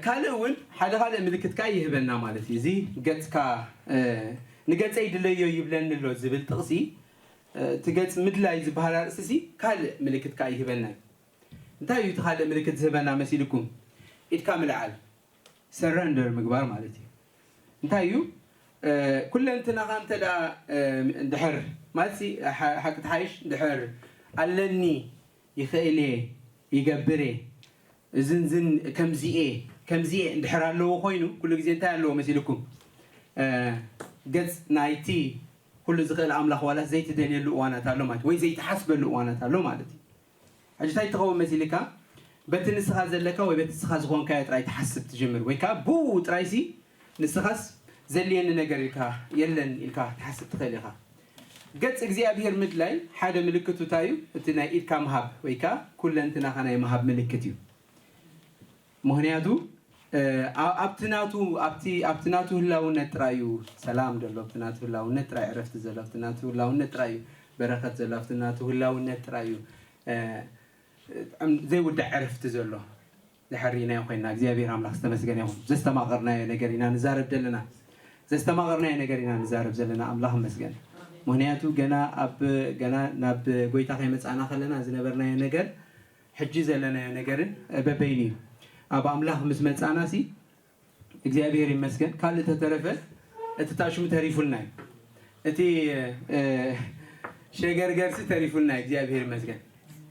ካልእ እውን ሓደ ካልእ ምልክት ከዓ ይህበና ማለት እዩ። እዚ ገጽካ ንገጸይ ድለዮ ይብለኒ ኣሎ ዝብል ጥቕሲ እቲ ገጽ ምድላይ ዝበሃል ኣርእስቲ ካልእ ምልክት ከዓ ይህበና እዩ። እንታይ እዩ እቲ ካልእ ምልክት ዝህበና መሲልኩም? ኢድካ ምልዓል፣ ሰረንደር ምግባር ማለት እዩ። እንታይ እዩ? ኩለንትናኻ እንተ ደኣ እንድሕር ማለት ሓቂ ትሓይሽ እንድሕር ኣለኒ፣ ይኽእል እየ፣ ይገብር እየ፣ እዝን ዝን ከምዚኤ ከምዚኤ እንድሕር ኣለዎ ኮይኑ ኩሉ ግዜ እንታይ ኣለዎ መሲልኩም? ገጽ ናይቲ ኩሉ ዝኽእል ኣምላኽ ዋላ ዘይትደልየሉ እዋናት ኣሎ ማለት ወይ ዘይትሓስበሉ እዋናት ኣሎ ማለት እዩ። ሕጂ እንታይ ትኸውን መሲልካ? በቲ ንስኻ ዘለካ ወይ በቲ ንስኻ ዝኾንካዮ ጥራይ ትሓስብ ትጅምር ወይ ከዓ ብኡ ጥራይሲ ንስኻስ ዘልየኒ ነገር ኢልካ የለን ኢልካ ትሓስብ ትኽእል ኢኻ። ገጽ እግዚኣብሔር ምድላይ ሓደ ምልክቱ እንታይ እዩ? እቲ ናይ ኢድካ ምሃብ ወይ ከዓ ኩለንትናኻ ናይ ምሃብ ምልክት እዩ። ምኽንያቱ ኣብቲ ናቱ ኣብቲ ኣብቲ ናቱ ህላውነት ጥራይ እዩ ሰላም ዘሎ። ኣብቲ ናቱ ህላውነት ጥራይ ዕረፍቲ ዘሎ። ኣብቲ ናቱ ህላውነት ጥራይ እዩ በረኸት ዘሎ። ኣብቲ ናቱ ህላውነት ጥራይ እዩ ዘይውዳእ ዕረፍቲ ዘሎ። ዝሕሪናዮ ኮይና እግዚኣብሔር ኣምላኽ ዝተመስገነ ይኹን። ዘስተማቐርናዮ ነገር ኢና ንዛረብ ዘለና። ዘስተማቐርናዮ ነገር ኢና ንዛረብ ዘለና። ኣምላኽ ይመስገን። ምኽንያቱ ገና ኣብ ገና ናብ ጎይታ ከይመጻእና ከለና ዝነበርናዮ ነገር ሕጂ ዘለናዮ ነገርን በበይኑ እዩ። ኣብ ኣምላኽ ምስ መጻእናሲ እግዚኣብሔር ይመስገን። ካልእ ተተረፈ እቲ ታሽሙ ተሪፉልና እዩ። እቲ ሸገርገርሲ ተሪፉልና እዩ። እግዚኣብሔር ይመስገን።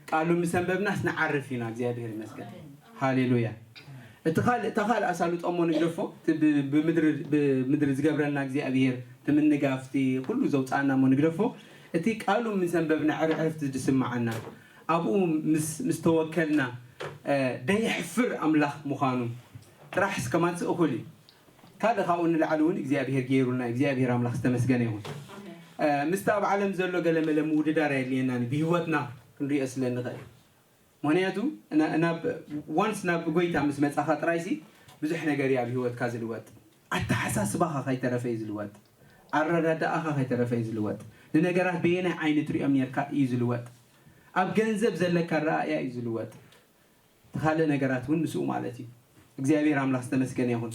ቃሉ ምስ ኣንበብናስ ንዓርፍ ኢና። እግዚኣብሔር ይመስገን። ሃሌሉያ። እቲ ካልእ እታ ካልእ ኣሳልጦ እሞ ንግደፎ። እቲ ብ- ብምድሪ ብምድሪ ዝገብረልና እግዚኣብሔር እቲ ምንጋፍ እቲ ኩሉ ዘውፃእና እሞ ንግደፎ። እቲ ቃሉ ምስ ኣንበብና ዕርዕርፍቲ ዝስማዓና ኣብኡ ምስ ምስ ተወከልና ደየሕፍር ኣምላኽ ምዃኑ ጥራሕ እስከማንስ እኹል እዩ። ካልእ ካብኡ ንላዕሊ እውን እግዚኣብሔር ገይሩልና እግዚኣብሔር ኣምላኽ ዝተመስገነ ይኹን። ምስቲ ኣብ ዓለም ዘሎ ገለመለ ምውድዳር ኣየድልየናን ብህይወትና ክንሪኦ ስለ ንኽእል። ምኽንያቱ ናብ ዋንስ ናብ ጎይታ ምስ መጻኻ ጥራይሲ ብዙሕ ነገር እዩ ኣብ ህይወትካ ዝልወጥ። ኣተሓሳስባኻ ከይተረፈ እዩ ዝልወጥ። ኣረዳድኣኻ ከይተረፈ እዩ ዝልወጥ። ንነገራት በየናይ ዓይኒ ትሪኦም ነርካ እዩ ዝልወጥ። ኣብ ገንዘብ ዘለካ ኣረኣእያ እዩ ዝልወጥ። እቲ ካልእ ነገራት እውን ምስኡ ማለት እዩ። እግዚኣብሔር ኣምላኽ ዝተመስገነ ይኹን።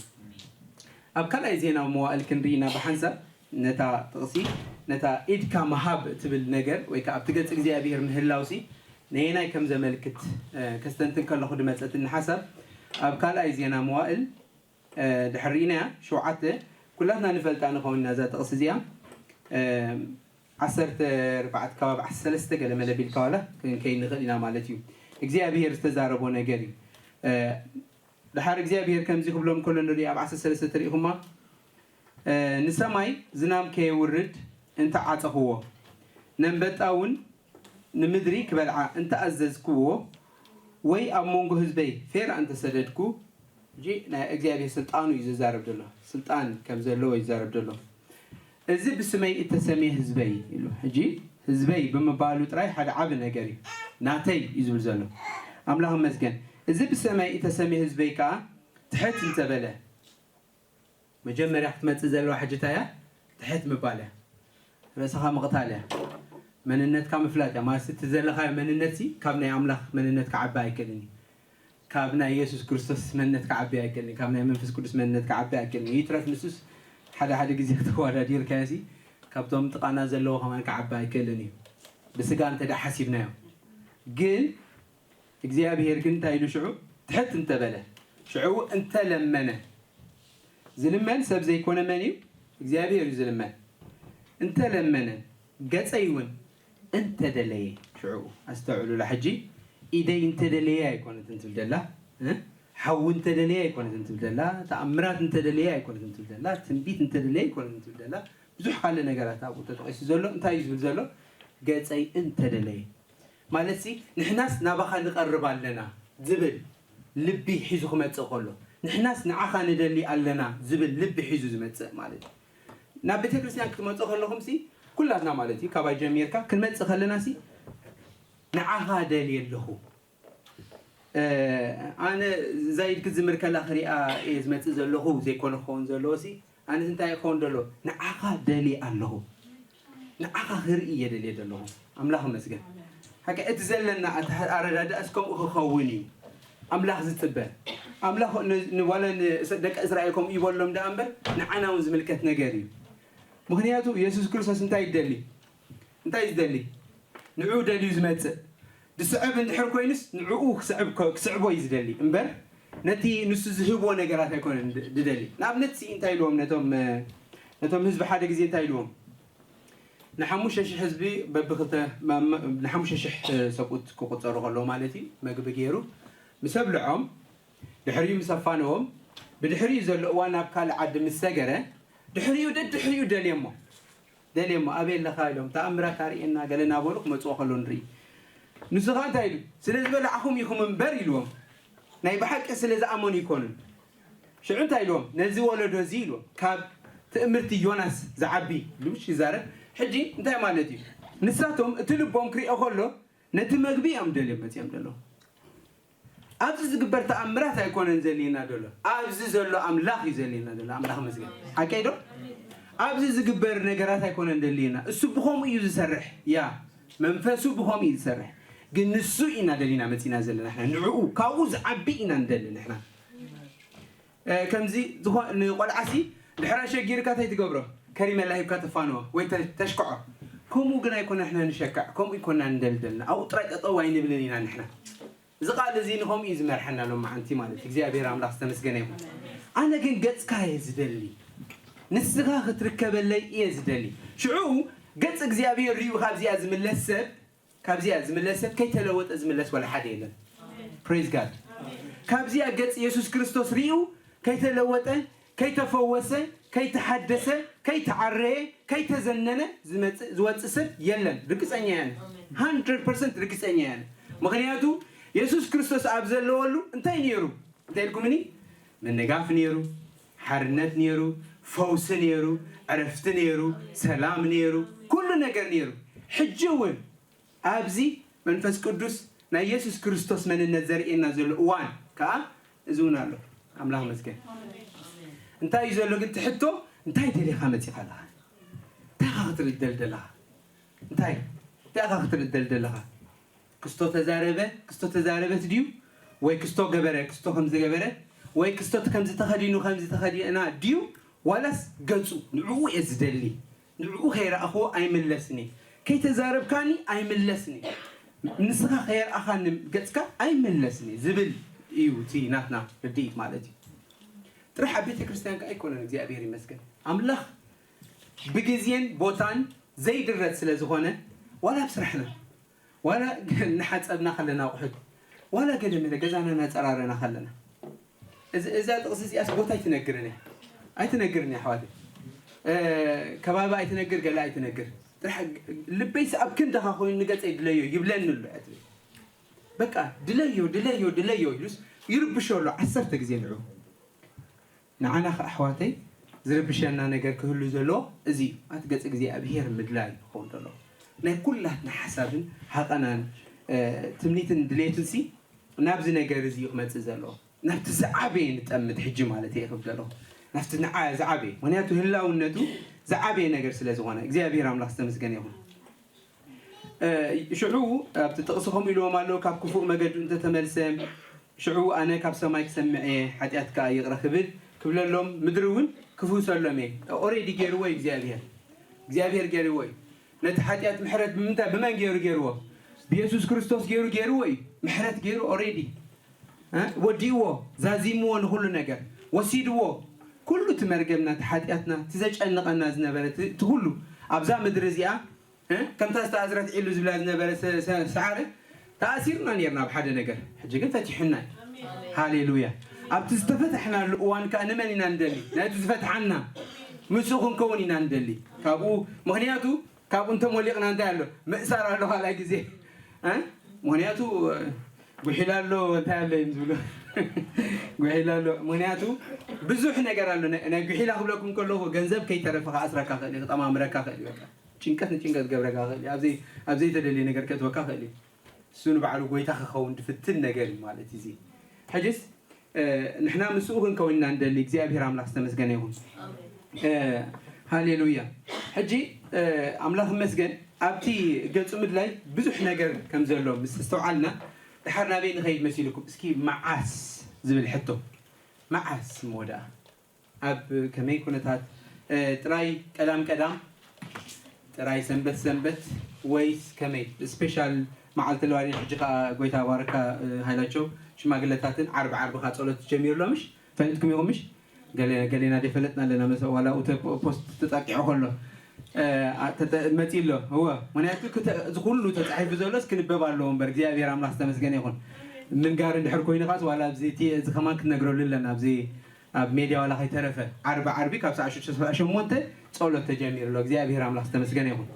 ኣብ ካልኣይ ዜና መዋእል ክንርኢ ኢና ብሓንሳብ ነታ ጥቕሲ ነታ ኢድካ ምሃብ እትብል ነገር ወይ ከዓ ኣብቲ ገጽ እግዚኣብሔር ምህላውሲ ነየናይ ከም ዘመልክት ከስተንትን ከለኹ ድመጸትኒ ሓሳብ ኣብ ካልኣይ ዜና መዋእል ድሕር ርኢናያ ሸውዓተ ኩላትና ንፈልጣ ንኸውን ኢና እዛ ጥቕሲ እዚኣ ዓሰርተ ኣርባዕተ ከባቢ ዓሰርተ ሰለስተ ገለ መለ ቢልካ ዋላ ክንከይድ ንኽእል ኢና ማለት እዩ እግዚኣብሔር ዝተዛረቦ ነገር እዩ ድሓር እግዚኣብሔር ከምዚ ክብሎም ከሎ ንርኢ ኣብ ዓሰርተ ሰለስተ ትርኢኹማ ንሰማይ ዝናም ከየውርድ እንተ ዓጸኽዎ ነንበጣ እውን ንምድሪ ክበልዓ እንተ ኣዘዝክዎ ወይ ኣብ መንጎ ህዝበይ ፌራ እንተ ሰደድኩ ሕጂ ናይ እግዚኣብሔር ስልጣኑ እዩ ዝዛረብ ዘሎ ስልጣን ከም ዘለዎ ይዛረብ ዘሎ እዚ ብስመይ እተሰምየ ህዝበይ ኢሉ ሕጂ ህዝበይ ብምባሉ ጥራይ ሓደ ዓቢ ነገር እዩ ናተይ እዩ ዝብል ዘሎ ኣምላኽ መስገን እዚ ብሰማይ እተሰምየ ህዝበይ ከዓ ትሕት እንተበለ መጀመርያ ክትመፅእ ዘለዋ ሕጂ እንታይ እያ ትሕት ምባል እያ ርእስኻ ምቕታል እያ መንነትካ ምፍላጥ እያ ማለት እቲ ዘለኻዮ መንነት ካብ ናይ ኣምላኽ መንነት ክዓቢ ኣይክእልን እዩ ካብ ናይ የሱስ ክርስቶስ መንነት ክዓቢ ኣይክእልን ካብ ናይ መንፈስ ቅዱስ መንነት ክዓቢ ኣይክእልን ይትረፍ ንሱስ ሓደ ሓደ ግዜ ተወዳዲርካዮ ሲ ካብቶም ጥቓና ዘለዎ ከማን ክዓቢ ኣይክእልን እዩ ብስጋ እንተ ደኣ ሓሲብናዮ ግን እግዚኣብሔር ግን እንታይ ኢሉ ሽዑ ትሕት እንተበለ ሽዑ እንተለመነ ዝልመን ሰብ ዘይኮነ መን እዩ እግዚኣብሔር እዩ ዝልመን እንተለመነ ገጸይ እውን እንተደለየ ሽዑ ኣስተውዕሉላ ሕጂ ኢደይ እንተደለየ ኣይኮነትን ትብል ደላ ሓዊ እንተደለየ ኣይኮነትን ትብል ደላ ተኣምራት እንተደለየ ኣይኮነትን ትብል ደላ ትንቢት እንተደለየ ኣይኮነትን ትብል ደላ ብዙሕ ካልእ ነገራት ኣብኡ ተጠቂሱ ዘሎ እንታይ እዩ ዝብል ዘሎ ገጸይ እንተደለየ ማለት ሲ ንሕናስ ናባኻ ንቐርብ ኣለና ዝብል ልቢ ሒዙ ክመፅእ ከሎ ንሕናስ ንዓኻ ንደሊ ኣለና ዝብል ልቢ ሒዙ ዝመፅእ ማለት እዩ ናብ ቤተ ክርስቲያን ክትመፅእ ከለኹም ሲ ኩላትና ማለት እዩ ካባይ ጀሚርካ ክንመፅእ ከለና ሲ ንዓኻ ደሊ ኣለኹ ኣነ ዛይድ ክዝምር ከላ ክሪኣ እየ ዝመፅእ ዘለኹ ዘይኮነ ክኸውን ዘለዎ ሲ ኣነስ እንታይ ክኸውን ዘሎ ንዓኻ ደሊ ኣለኹ ንዓኻ ክርኢ እየ ደልየ ዘለኹ ኣምላኽ መስገን ሓቂ እቲ ዘለና ኣረዳድኣስ ከምኡ ክኸውን እዩ ኣምላኽ ዝፅበ ኣምላኽ ዋላ ደቂ እስራኤል ከምኡ ይበሎም ደኣ እምበር ንዓና እውን ዝምልከት ነገር እዩ ምኽንያቱ የሱስ ክርስቶስ እንታይ ይደሊ እንታይ እዩ ዝደሊ ንዕኡ ደልዩ ዝመፅእ ዝስዕብ እንድሕር ኮይኑስ ንዕኡ ክስዕብ ክስዕቦ እዩ ዝደሊ እምበር ነቲ ንሱ ዝህቦ ነገራት ኣይኮነን ዝደሊ ንኣብነት ሲ እንታይ ኢልዎም ነቶም ነቶም ህዝቢ ሓደ ግዜ እንታይ ኢልዎም ንሓሙሽተ ሽሕ ህዝቢ በብክልተ ንሓሙሽተ ሽሕ ሰብኡት ክቁፀሩ ከለዉ ማለት እዩ መግቢ ገይሩ ምስ ኣብልዖም ድሕሪኡ ምስ ኣፋነዎም ብድሕሪኡ ዘሎ እዋን ናብ ካልእ ዓዲ ምስ ሰገረ ድሕሪኡ ደድሕሪኡ ደልየሞ ደልየሞ ኣበይ ኣለኻ ኢሎም ተኣምራት ኣርእየና ገለ እናበሉ ክመፅዎ ከሎ ንርኢ ንሱ ኸዓ እንታይ ኢሉ ስለ ዝበላዕኹም ኢኹም እምበር ኢልዎም ናይ ብሓቂ ስለ ዝኣመኑ ይኮኑን ሽዑ እንታይ ኢልዎም ነዚ ወለዶ እዚ ኢልዎም ካብ ትእምርቲ ዮናስ ዝዓቢ ኢሉ ይዛረብ ሕጂ እንታይ ማለት እዩ ንሳቶም እቲ ልቦም ክሪኦ ከሎ ነቲ መግቢ እዮም ደልዮም መፅኦም ዘለዉ ኣብዚ ዝግበር ተኣምራት ኣይኮነን ዘልየና ዘሎ ኣብዚ ዘሎ ኣምላኽ እዩ ዘልየና ዘሎ ኣምላኽ መስገን ሓቀይ ዶ ኣብዚ ዝግበር ነገራት ኣይኮነን ዘልየና እሱ ብኸምኡ እዩ ዝሰርሕ ያ መንፈሱ ብኸምኡ እዩ ዝሰርሕ ግን ንሱ ኢና ደሊና መፂና ዘለና ንሕና ንዕኡ ካብኡ ዝዓቢ ኢና ንደሊ ንሕና ከምዚ ንቆልዓሲ ድሕራ ሸጊርካ እንታይ ትገብሮ ከሪመላ ሂብካ ተፋንዎ ወይ ተሽክዖ ከምኡ ግን ኣይኮነ ንሕና ንሸክዕ ከምኡ ይኮና ንደልደልና ኣብኡ ጥራይ ጠጠው ኣይንብልን ኢና ንሕና እዚ ቃል እዚ ንኸምኡ እዩ ዝመርሐና ሎማዓንቲ ማለት እግዚኣብሔር ኣምላኽ ዝተመስገነ ይኹን ኣነ ግን ገጽካ እየ ዝደሊ ንስኻ ክትርከበለይ እየ ዝደሊ ሽዑ ገጽ እግዚኣብሔር ርዩ ካብዚኣ ዝምለስ ሰብ ካብዚኣ ዝምለስ ሰብ ከይተለወጠ ዝምለስ ወላ ሓደ የለን praise God ካብዚኣ ገጽ የሱስ ክርስቶስ ርዩ ከይተለወጠ ከይተፈወሰ ከይተሓደሰ ከይተዓረየ ከይተዘነነ ዝመጽእ ዝወጽእ ሰብ የለን ርግጸኛ እየ ኣነ hundred percent ርግጸኛ እየ ኣነ ምኽንያቱ የሱስ ክርስቶስ ኣብ ዘለወሉ እንታይ ነይሩ እንታይ ኢልኩምኒ ምንጋፍ ነይሩ ሓርነት ነይሩ ፈውሲ ነይሩ ዕረፍቲ ነይሩ ሰላም ነይሩ ኩሉ ነገር ነይሩ ሕጂ እውን ኣብዚ መንፈስ ቅዱስ ናይ የሱስ ክርስቶስ መንነት ዘርእየና ዘሎ እዋን ከዓ እዚ እውን ኣሎ ኣምላኽ መስገን እንታይ እዩ ዘሎ ግን ትሕቶ እንታይ ደሊኻ መፂኻ ኣለኻ እንታይ ኻ ክትርኢ ደልደለኻ እንታይ እንታይ ኻ ክትርኢ ደልደለኻ ክስቶ ተዛረበ ክስቶ ተዛረበት ድዩ ወይ ክስቶ ገበረ ክስቶ ከም ዝገበረ ወይ ክስቶ ከም ዝተኸዲኑ ከም ዝተኸዲና ድዩ ዋላስ ገጹ ንዕኡ እየ ዝደሊ ንዕኡ ከይረኣኽዎ ኣይምለስን እየ ከይተዛረብካኒ ኣይምለስን እየ ንስኻ ከየርኣኻኒ ገጽካ ኣይምለስን እየ ዝብል እዩ እቲ ናትና ርድኢት ማለት እዩ ጥራሕ ኣብ ቤተ ክርስቲያን ከ ኣይኮነን እግዚኣብሔር ይመስገን ኣምላኽ ብግዜን ቦታን ዘይድረት ስለ ዝኾነ ዋላ ኣብ ስራሕና ዋላ እናሓፀብና ከለና ኣቑሑት ዋላ ገለ መለ ገዛና እናፀራረና ከለና እዛ ጥቕሲ እዚኣስ ቦታ ኣይትነግርን እያ ኣይትነግርን እያ ኣሕዋተይ ከባቢ ኣይትነግር ገለ ኣይትነግር ጥራሕ ልበይስ ኣብ ክንድኻ ኮይኑ ንገፀይ ድለዮ ይብለኒ ኣሎ እያ ትብል በቃ ድለዮ ድለዮ ድለዮ ኢሉስ ይርብሾ ኣሎ ዓሰርተ ግዜ ንዑ ንዓና ከ ኣሕዋተይ ዝርብሸና ነገር ክህሉ ዘለዎ እዚ እዩ ኣቲ ገፀ እግዚኣብሄር ምድላይ ክኸውን ዘለዎ ናይ ኩላትና ሓሳብን ሃቐናን ትምኒትን ድሌትን ሲ ናብዚ ነገር እዚ እዩ ክመፅእ ዘለዎ ናብቲ ዝዓበየ ንጠምት ሕጂ ማለት እየ ክብል ዘለኹ ናብቲ ዝዓበየ ምክንያቱ ህላውነቱ ዝዓበየ ነገር ስለ ዝኾነ እግዚኣብሄር ኣምላኽ ዝተመስገነ ይኹን ሽዑ ኣብቲ ጥቕሲ ከምኡ ኢልዎም ኣለዉ ካብ ክፉእ መገዱ እንተተመልሰ ሽዑ ኣነ ካብ ሰማይ ክሰምዕ እየ ሓጢኣት ከዓ ይቕረ ክብል ክብለሎም ምድሪ እውን ክፍውሰሎም እየ ኦሬዲ ገይርዎ እዩ እግዚኣብሄር እግዚኣብሄር ገይርዎ እዩ ነቲ ሓጢኣት ምሕረት ብምንታይ ብመን ገይሩ ገይርዎ ብየሱስ ክርስቶስ ገይሩ ገይርዎ እዩ። ምሕረት ገይሩ ኦሬዲ ወዲእዎ፣ ዛዚምዎ፣ ንኹሉ ነገር ወሲድዎ። ኩሉ እቲ መርገምና፣ እቲ ሓጢኣትና፣ እቲ ዘጨንቐና ዝነበረ እቲ እቲ ኩሉ ኣብዛ ምድሪ እዚኣ እ? ከምታ ዝተኣስረት ዒሉ ዝብላ ዝነበረ ሰ- ሰ- ሰዓረ ተኣሲርና ነርና ኣብ ሓደ ነገር፣ ሕጂ ግን ፈቲሑና እዩ። ሃሌሉያ። ኣብቲ ዝተፈታሕናሉ እዋን ከዓ ንመን ኢና ንደሊ? ነቲ ዝፈትሓና ምስኡ ክንከውን ኢና ንደሊ። ካብኡ ምክንያቱ ካብኡ እንተሞሊቕና እንታይ ኣሎ? ምእሳር ኣሎ። ካልኣይ ግዜ እ? ምክንያቱ እ፣ ጉሒላ ኣሎ እንታይ ኣሎ እዮም ዝብሉ ጉሒላ ኣሎ። ምክንያቱ ብዙሕ ነገር ኣሎ። ናይ ናይ ጉሒላ ክብለኩም ከለኹ ገንዘብ ከይተረፈ ክኣስረካ ክእል እዩ፣ ክጠማምረካ ክእል እዩ። በቃ ጭንቀት ንጭንቀት ክገብረካ ክእል እዩ። ኣብ ዘይ- ኣብ ዘይተደልየ ነገር ከእትወካ ክእል እዩ። እሱ ንባዕሉ ጎይታ ክኸውን ዝፍትን ነገር እዩ ማለት እዩ። እዚ ሕጅስ እ፣ ንሕና ምስኡ ክንከውን ኢና ንደሊ። እግዚኣብሔር ኣምላኽ ዝተመስገነ ይኹን። እ፣ ሃሌሉያ። ሕጂ እ፣ ኣምላኽ ይመስገን፣ ኣብቲ ገጹ ምድላይ ብዙሕ ነገር ከም ዘሎ ምስ ኣስተውዓልና፣ ድሓር ናበይ ንኸይድ መሲልኩም? እስኪ መዓስ ዝብል ሕቶ፣ መዓስ እሞ ደኣ ኣብ ከመይ ኩነታት ጥራይ ቀዳም ቀዳም ጥራይ ሰንበት ሰንበት ወይስ ከመይ ስፔሻል መዓልቲ ለዋሊ? ሕጂ ከዓ ጎይታ ባረካ ሃይላቸው ሽማግለታትን ዓርቢ ዓርቢ ከዓ ፀሎት ትጀሚሩ ኣሎ ምሽ ፈሊጥኩም ኢኹም ምሽ? ገሌና ደፈለጥና ኣለና መሰ ዋላ ተ ፖስት ተጣቂዑ ከሎ መፂ ኣሎ እወ። ምክንያቱ እዚ ኩሉ ተፃሒፉ ዘሎስ ክንበብ ኣለዎ እምበር እግዚኣብሔር ኣምላክ ዝተመስገነ ይኹን። ምንጋር እንድሕር ኮይኑ ከዓስ ዋላ ኣብዚ እቲ እዚ ከማን ክትነግረሉ ኣለና ኣብዚ ኣብ ሜድያ ዋላ ከይተረፈ ዓርቢ ዓርቢ ካብ ሰዓት ሽዱሽተ ሰዓት ሸሞንተ ጸሎት ተጀሚሩ ኣሎ። እግዚኣብሔር ኣምላኽ ዝተመስገነ ይኹን።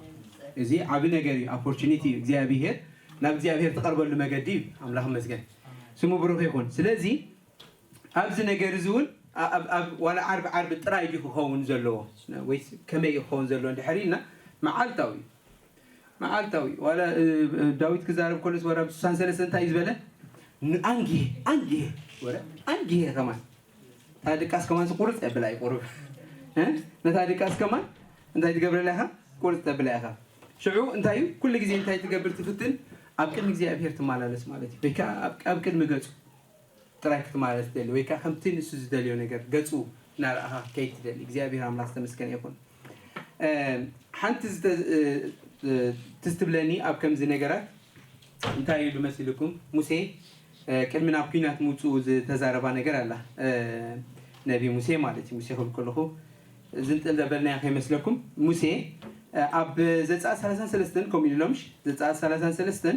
እዚ ዓቢ ነገር እዩ፣ ኦፖርቹኒቲ እዩ። እግዚኣብሔር ናብ እግዚኣብሔር ትቐርበሉ መገዲ እዩ። ኣምላኽ ይመስገን፣ ስሙ ብሩኽ ይኹን። ስለዚ ኣብዚ ነገር እዚ እውን ኣ- ኣብ- ኣብ- ዋላ ዓርቢ ዓርቢ ጥራይ ድዩ ክኸውን ዘለዎ ወይስ ከመይ እዩ ክኸውን ዘለዎ እንድሕር ኢልና መዓልታዊ እዩ። መዓልታዊ ዋላ እ፣ እ፣ ዳዊት ክዛረብ ከሎስ ወራ ስሳን ሰለስተ እንታይ እዩ ዝበለ? ንኣንጊሄ ኣንጊሄ ወረ ኣንጊሄ ከማን እታ ድቃስ ከማን ቁርፅ የብላ እዩ ቁሩብ እ? ነታ ድቃስ ከማን እንታይ ትገብረላ ኢኻ? ቁርፅ ተብላ ኢኻ። ሽዑ እንታይ እዩ ኩሉ ግዜ እንታይ ትገብር ትፍትን ኣብ ቅድሚ እግዚኣብሔር ትመላለስ ማለት እዩ። ወይ ከዓ ኣብ- ኣብ ቅድሚ ገፁ ጥራይ ክትመላለስ ትደሊ ወይ ከዓ ከምቲ ንሱ ዝደልዮ ነገር ገፁ እናረኣኻ ከይድ ትደሊ እግዚኣብሔር ኣምላኽ ዝተመስገነ ይኹን። ሓንቲ ትዝ ትብለኒ ኣብ ከምዚ ነገራት እንታይ ኢሉ መሲልኩም? ሙሴ ቅድሚ ናብ ኲናት ምውፅኡ ዝተዛረባ ነገር ኣላ። ነቢ ሙሴ ማለት እዩ። ሙሴ ክብል ከለኹ ዝንጥል ዘበልናዮ ከይመስለኩም። ሙሴ ኣብ ዘፀኣት ሰላሳን ሰለስተን ከምኡ ኢሉ ሎምሽ ዘፀኣት ሰላሳን ሰለስተን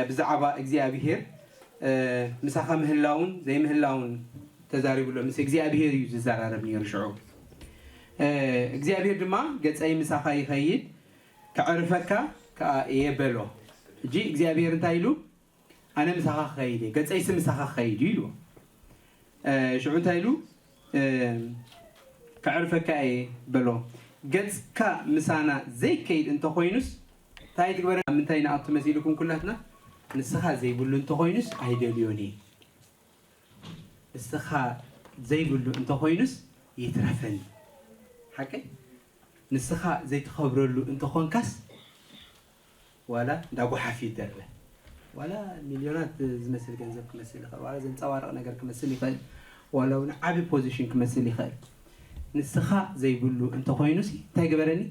ብዛዕባ እግዚኣብሄር ምሳኻ ምህላውን ዘይምህላውን ተዛሪቡ ኣሎ። ምስ እግዚኣብሄር እዩ ዝዘራረብ ነይሩ ሽዑ። እግዚኣብሄር ድማ ገፀይ ምሳኻ ይኸይድ ከዕርፈካ ከዓ እየ በሎ። ሕጂ እግዚኣብሄር እንታይ ኢሉ? ኣነ ምሳኻ ክኸይድ እየ፣ ገፀይሲ ምሳኻ ክኸይድ እዩ ኢሉ። ሽዑ እንታይ ኢሉ? ከዕርፈካ እየ በሎ። ገፅካ ምሳና ዘይከይድ እንተኾይኑስ እንታይ ትግበረ? ኣብ ምንታይ ንኣቱ መሲልኩም ኩላትና? ንስኻ ዘይብሉ እንተኾይኑስ ኣይደልዮን እየ። ንስኻ ዘይብሉ እንተኾይኑስ ይትረፈኒ። ሓቀይ ንስኻ ዘይትኸብረሉ እንተኾንካስ ዋላ እንዳ ጓሓፍ ይደርበ ዋላ ሚልዮናት ዝመስል ገንዘብ ክመስል ይኽእል ዋላ ዘንፀባርቕ ነገር ክመስል ይኽእል ዋላ እውን ዓብዪ ፖዚሽን ክመስል ይኽእል ንስኻ ዘይብሉ እንተኾይኑሲ እንታይ ግበረኒ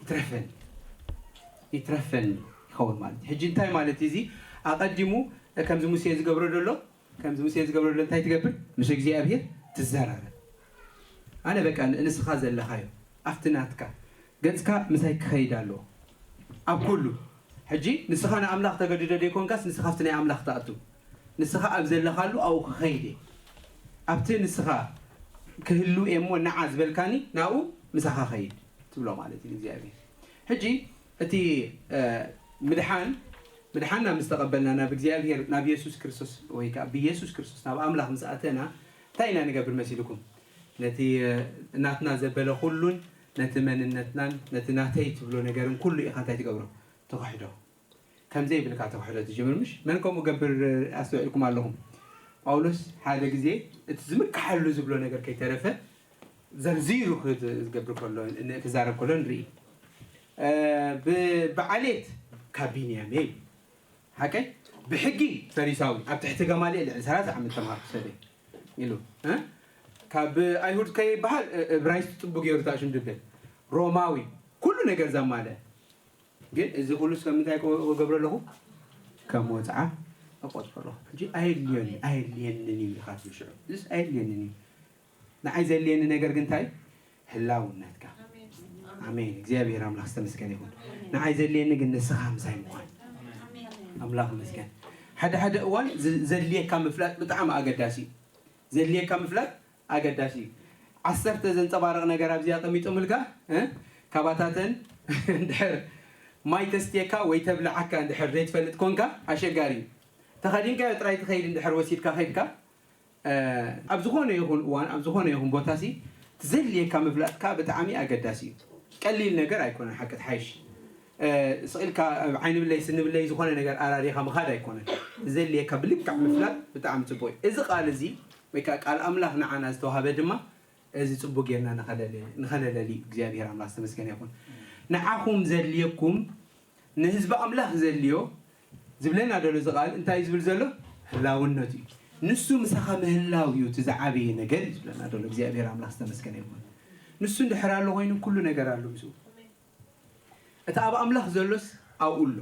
ይትረፈኒ ይትረፈኒ ይኸውን ማለት እዩ ሕጂ እንታይ ማለት እዩ እዚ ኣቐዲሙ ከምዚ ሙሴ ዝገብሮ ዘሎ ከምዚ ሙሴ ዝገብሮ ዘሎ እንታይ ትገብር ምስ እግዚኣብሔር ትዘራረብ ኣነ በቃ ንስኻ ዘለኻዮ ኣብቲ ናትካ ገጽካ ምሳይ ክኸይድ ኣለዎ ኣብ ኩሉ ሕጂ ንስኻ ንኣምላኽ ተገድዶ ዘይኮንካስ ንስኻ ኣብቲ ናይ ኣምላኽ ትኣቱ ንስኻ ኣብ ዘለኻሉ ኣብኡ ክኸይድ እየ ኣብቲ ንስኻ ክህሉ እየ እሞ ንዓ ዝበልካኒ ናብኡ ምሳኻ ኸይድ ትብሎ ማለት እዩ እግዚኣብሔር ሕጂ እቲ ምድሓን ምድሓንና ምስ ተቐበልና ናብ እግዚኣብሔር ናብ የሱስ ክርስቶስ ወይ ከዓ ብየሱስ ክርስቶስ ናብ ኣምላኽ ምስ ኣተና እንታይ ኢና ንገብር መሲልኩም ነቲ ናትና ዘበለ ኩሉን ነቲ መንነትናን ነቲ ናተይ ትብሎ ነገርን ኩሉ ኢኻ እንታይ ትገብሮ ትኽሕዶ ከምዘይብልካ ትኽሕዶ ትጅምር ምሽ መን ከምኡ ገብር ኣስተውዒልኩም ኣለኹም ጳውሎስ ሓደ ግዜ እቲ ዝምክሓሉ ዝብሎ ነገር ከይተረፈ ዘርዚሩ ክገብር ከሎ ክዛረብ ከሎ ንርኢ ብዓሌት ካብ ቢንያም እየ ሓቀይ ብሕጊ ፈሪሳዊ ኣብ ትሕቲ ገማልኤል ልዕሊ ሰላሳ ዓመት ተምሃርኩ ሰበ ኢሉ ካብ ኣይሁድ ከይበሃል እብራይስጥ ጥቡ ገይሩ ታሽም ድብል ሮማዊ ኩሉ ነገር ዘማለ ግን እዚ ኩሉስ ከም ምንታይ ክገብሮ ኣለኹ ከም ወፅዓ እቆፅሮ ኣለኹ። ሕጂ ኣየድልዮኒ ኣየድልየንን እዩ ኢኻ ትብል። ሽዑ እዚስ ኣየድልየንን እዩ። ንዓይ ዘድልየኒ ነገር ግን እንታይ? ህላውነትካ። ኣሜን። እግዚኣብሔር ኣምላኽ ዝተመስገነ ይኹን። ንዓይ ዘድልየኒ ግን ንስኻ ምሳይ ምዃን። ኣምላኽ ይመስገን። ሓደ ሓደ እዋን ዝ- ዘድልየካ ምፍላጥ ብጣዕሚ ኣገዳሲ እዩ። ዘድልየካ ምፍላጥ ኣገዳሲ እዩ። ዓሰርተ ዘንፀባርቕ ነገር ኣብዚ ኣቐሚጦምልካ እ? ካባታተን እንድሕር ማይ ተስትየካ ወይ ተብልዓካ እንድሕር ዘይትፈልጥ ኮንካ ኣሸጋሪ እዩ። ተኸዲንካዮ ጥራይ ትኸይድ እንድሕር ወሲድካ ከይድካ ኣብ ዝኾነ ይኹን እዋን ኣብ ዝኾነ ይኹን ቦታ ሲ ትዘልየካ ምፍላጥካ ብጣዕሚ ኣገዳሲ እዩ። ቀሊል ነገር ኣይኮነን። ሓቂ ትሓይሽ ስቕ ኢልካ ዓይኒ ብለይ ስኒ ብለይ ዝኾነ ነገር ኣራሪኻ ምኻድ ኣይኮነን። ትዘልየካ ብልክዕ ምፍላጥ ብጣዕሚ ፅቡቅ እዩ። እዚ ቃል እዚ ወይ ከዓ ቃል ኣምላኽ ንዓና ዝተዋሃበ ድማ እዚ ፅቡቅ ጌርና ንኸለለሊ እግዚኣብሔር ኣምላኽ ዝተመስገነ ይኹን። ንዓኹም ዘድልየኩም ንህዝቢ ኣምላኽ ዘድልዮ ዝብለና ዘሎ እዚ ቃል እንታይ እዩ ዝብል ዘሎ? ህላውነቱ እዩ። ንሱ ምሳኻ ምህላው እዩ እቲ ዝዓበየ ነገር እዩ ዝብለና ዘሎ። እግዚኣብሔር ኣምላኽ ዝተመስገነ ይኹን። ንሱ እንድሕር ኣሎ ኮይኑ ኩሉ ነገር ኣሎ ምስኡ። እቲ ኣብ ኣምላኽ ዘሎስ ኣብኡ ኣሎ።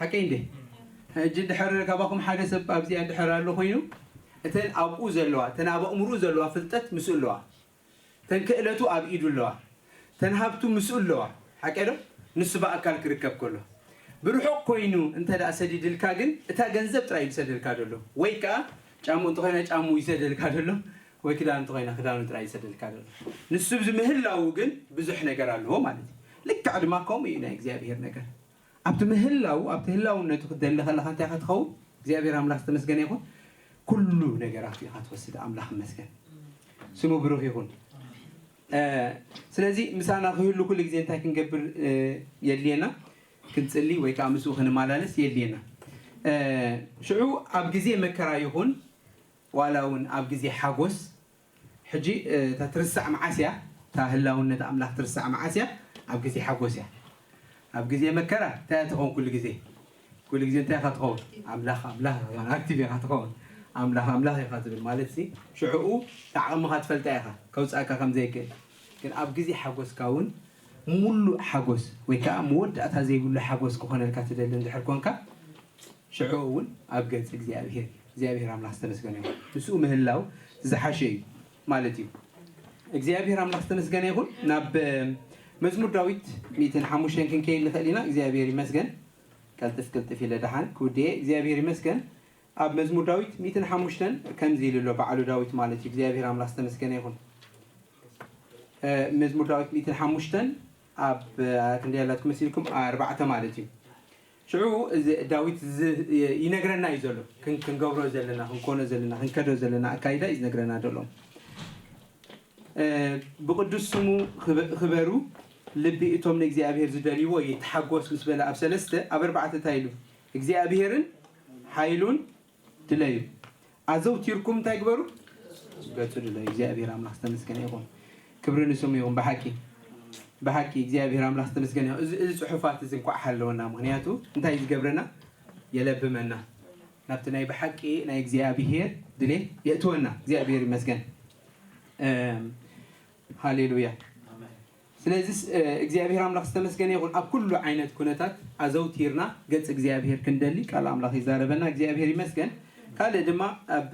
ሓቀይ እንዴ? ሕጂ ድሕር ካባኹም ሓደ ሰብ ኣብዚኣ ድሕር ኣሎ ኮይኑ እተን ኣብኡ ዘለዋ እተን ኣብ ኣእምርኡ ዘለዋ ፍልጠት ምስኡ ኣለዋ። ተን ክእለቱ ኣብ ኢዱ ኣለዋ። ተን ሃብቱ ምስኡ ኣለዋ። ሓቀ ዶ? ንሱ ብኣካል ክርከብ ከሎ ብርሑቕ ኮይኑ እንተ ደኣ ሰዲድልካ ግን እታ ገንዘብ ጥራይ ይሰደልካ ደሎ ወይ ከኣ ጫሙ እንተኾይና ጫሙ ይሰደልካ ደሎ ወይ ክዳን እንተኾይና ክዳኑ ጥራይ ይሰደልካ ደሎ። ንሱ ብዚ ምህላው ግን ብዙሕ ነገር ኣለዎ ማለት እዩ። ልክዕ ድማ ከምኡ እዩ ናይ እግዚኣብሔር ነገር። ኣብቲ ምህላው ኣብቲ ህላውነቱ ክትደሊ ከለኻ እንታይ ኢኻ ትኸውን? እግዚኣብሔር ኣምላኽ ዝተመስገነ ይኹን። ኩሉ ነገራት ኢኻ ትወስድ። ኣምላኽ ይመስገን። ስሙ ብሩኽ ይኹን። ስለዚ ምሳና ክህሉ ኩሉ ግዜ እንታይ ክንገብር የድልየና? ክንጽሊ ወይ ከዓ ምስኡ ክንመላለስ የድልየና። ሽዑ ኣብ ግዜ መከራ ይኹን ዋላ እውን ኣብ ግዜ ሓጎስ ሕጂ እታ ትርሳዕ መዓስ እያ? እታ ህላውነት ኣምላኽ ትርሳዕ መዓስ እያ? ኣብ ግዜ ሓጎስ እያ። ኣብ ግዜ መከራ እንታይ እያ ትኸውን? ኩሉ ግዜ ኩሉ ግዜ እንታይ ኢኻ ትኸውን? ኣምላኽ ኣምላኽ ኢኻ ትኸውን፣ ኣክቲቭ ኢኻ ትኸውን። ኣምላኽ ኣምላኽ ኢኻ ትብል ማለት ሲ ሽዕኡ ዓቕምኻ ትፈልጣ ኢኻ ከውፃእካ ከም ዘይክእል። ግን ኣብ ግዜ ሓጎስካ እውን ሙሉእ ሓጎስ ወይ ከዓ መወዳእታ ዘይብሉ ሓጎስ ክኾነልካ ትደሊ እንድሕር ኮንካ ሽዑ እውን ኣብ ገጽ እግዚኣብሔር እግዚኣብሔር ኣምላኽ ዝተመስገነ ይኹን። ምስኡ ምህላው ዝሓሸ እዩ ማለት እዩ። እግዚኣብሔር ኣምላኽ ዝተመስገነ ይኹን። ናብ መዝሙር ዳዊት ሚእትን ሓሙሽተን ክንከይድ ንኽእል ኢና። እግዚኣብሔር ይመስገን። ቀልጥፍ ቅልጥፍ ኢለ ደሓን ክውድየ እግዚኣብሔር ይመስገን። ኣብ መዝሙር ዳዊት ሚእትን ሓሙሽተን ከምዚ ኢሉ ኣሎ፣ ባዕሉ ዳዊት ማለት እዩ። እግዚኣብሔር ኣምላኽ ዝተመስገነ ይኹን። መዝሙር ዳዊት ሚእትን ሓሙሽተን ኣብ ክንደይ ኣላትኩም መሲልኩም? ኣርባዕተ ማለት እዩ። ሽዑ እዚ ዳዊት እዚ ይነግረና እዩ ዘሎ። ክን- ክንገብሮ ዘለና፣ ክንኮኖ ዘለና፣ ክንከዶ ዘለና ኣካይዳ እዩ ዝነግረና ዘሎ። ብቅዱስ ስሙ ክበ- ክበሩ፣ ልቢ እቶም ንእግዚኣብሔር ዝደልይዎ ይተሓጎስ ምስ በለ ኣብ ሰለስተ ኣብ ኣርባዕተ እንታይ ኢሉ? እግዚኣብሔርን ሓይሉን ድለዩ። ኣዘውቲርኩም እንታይ ግበሩ? ገጹ ድለዩ። እግዚኣብሔር ኣምላኽ ዝተመስገነ ይኹን። ክብሪ ንስሙ ይኹን። ብሓቂ ብሓቂ እግዚኣብሔር ኣምላኽ ዝተመስገነ ይኹን። እዚ እዚ ጽሑፋት እዚ እንኳዕ ሃለወና። ምኽንያቱ እንታይ እዩ ዝገብረና? የለብመና። ናብቲ ናይ ብሓቂ ናይ እግዚኣብሔር ድሌት የእትወና። እግዚኣብሔር ይመስገን። ሃሌሉያ። ስለዚስ እግዚኣብሔር ኣምላኽ ዝተመስገነ ይኹን። ኣብ ኩሉ ዓይነት ኩነታት ኣዘውቲርና ገጽ እግዚኣብሔር ክንደሊ ቃል ኣምላኽ ይዛረበና። እግዚኣብሔር ይመስገን። ካልእ ድማ ኣብ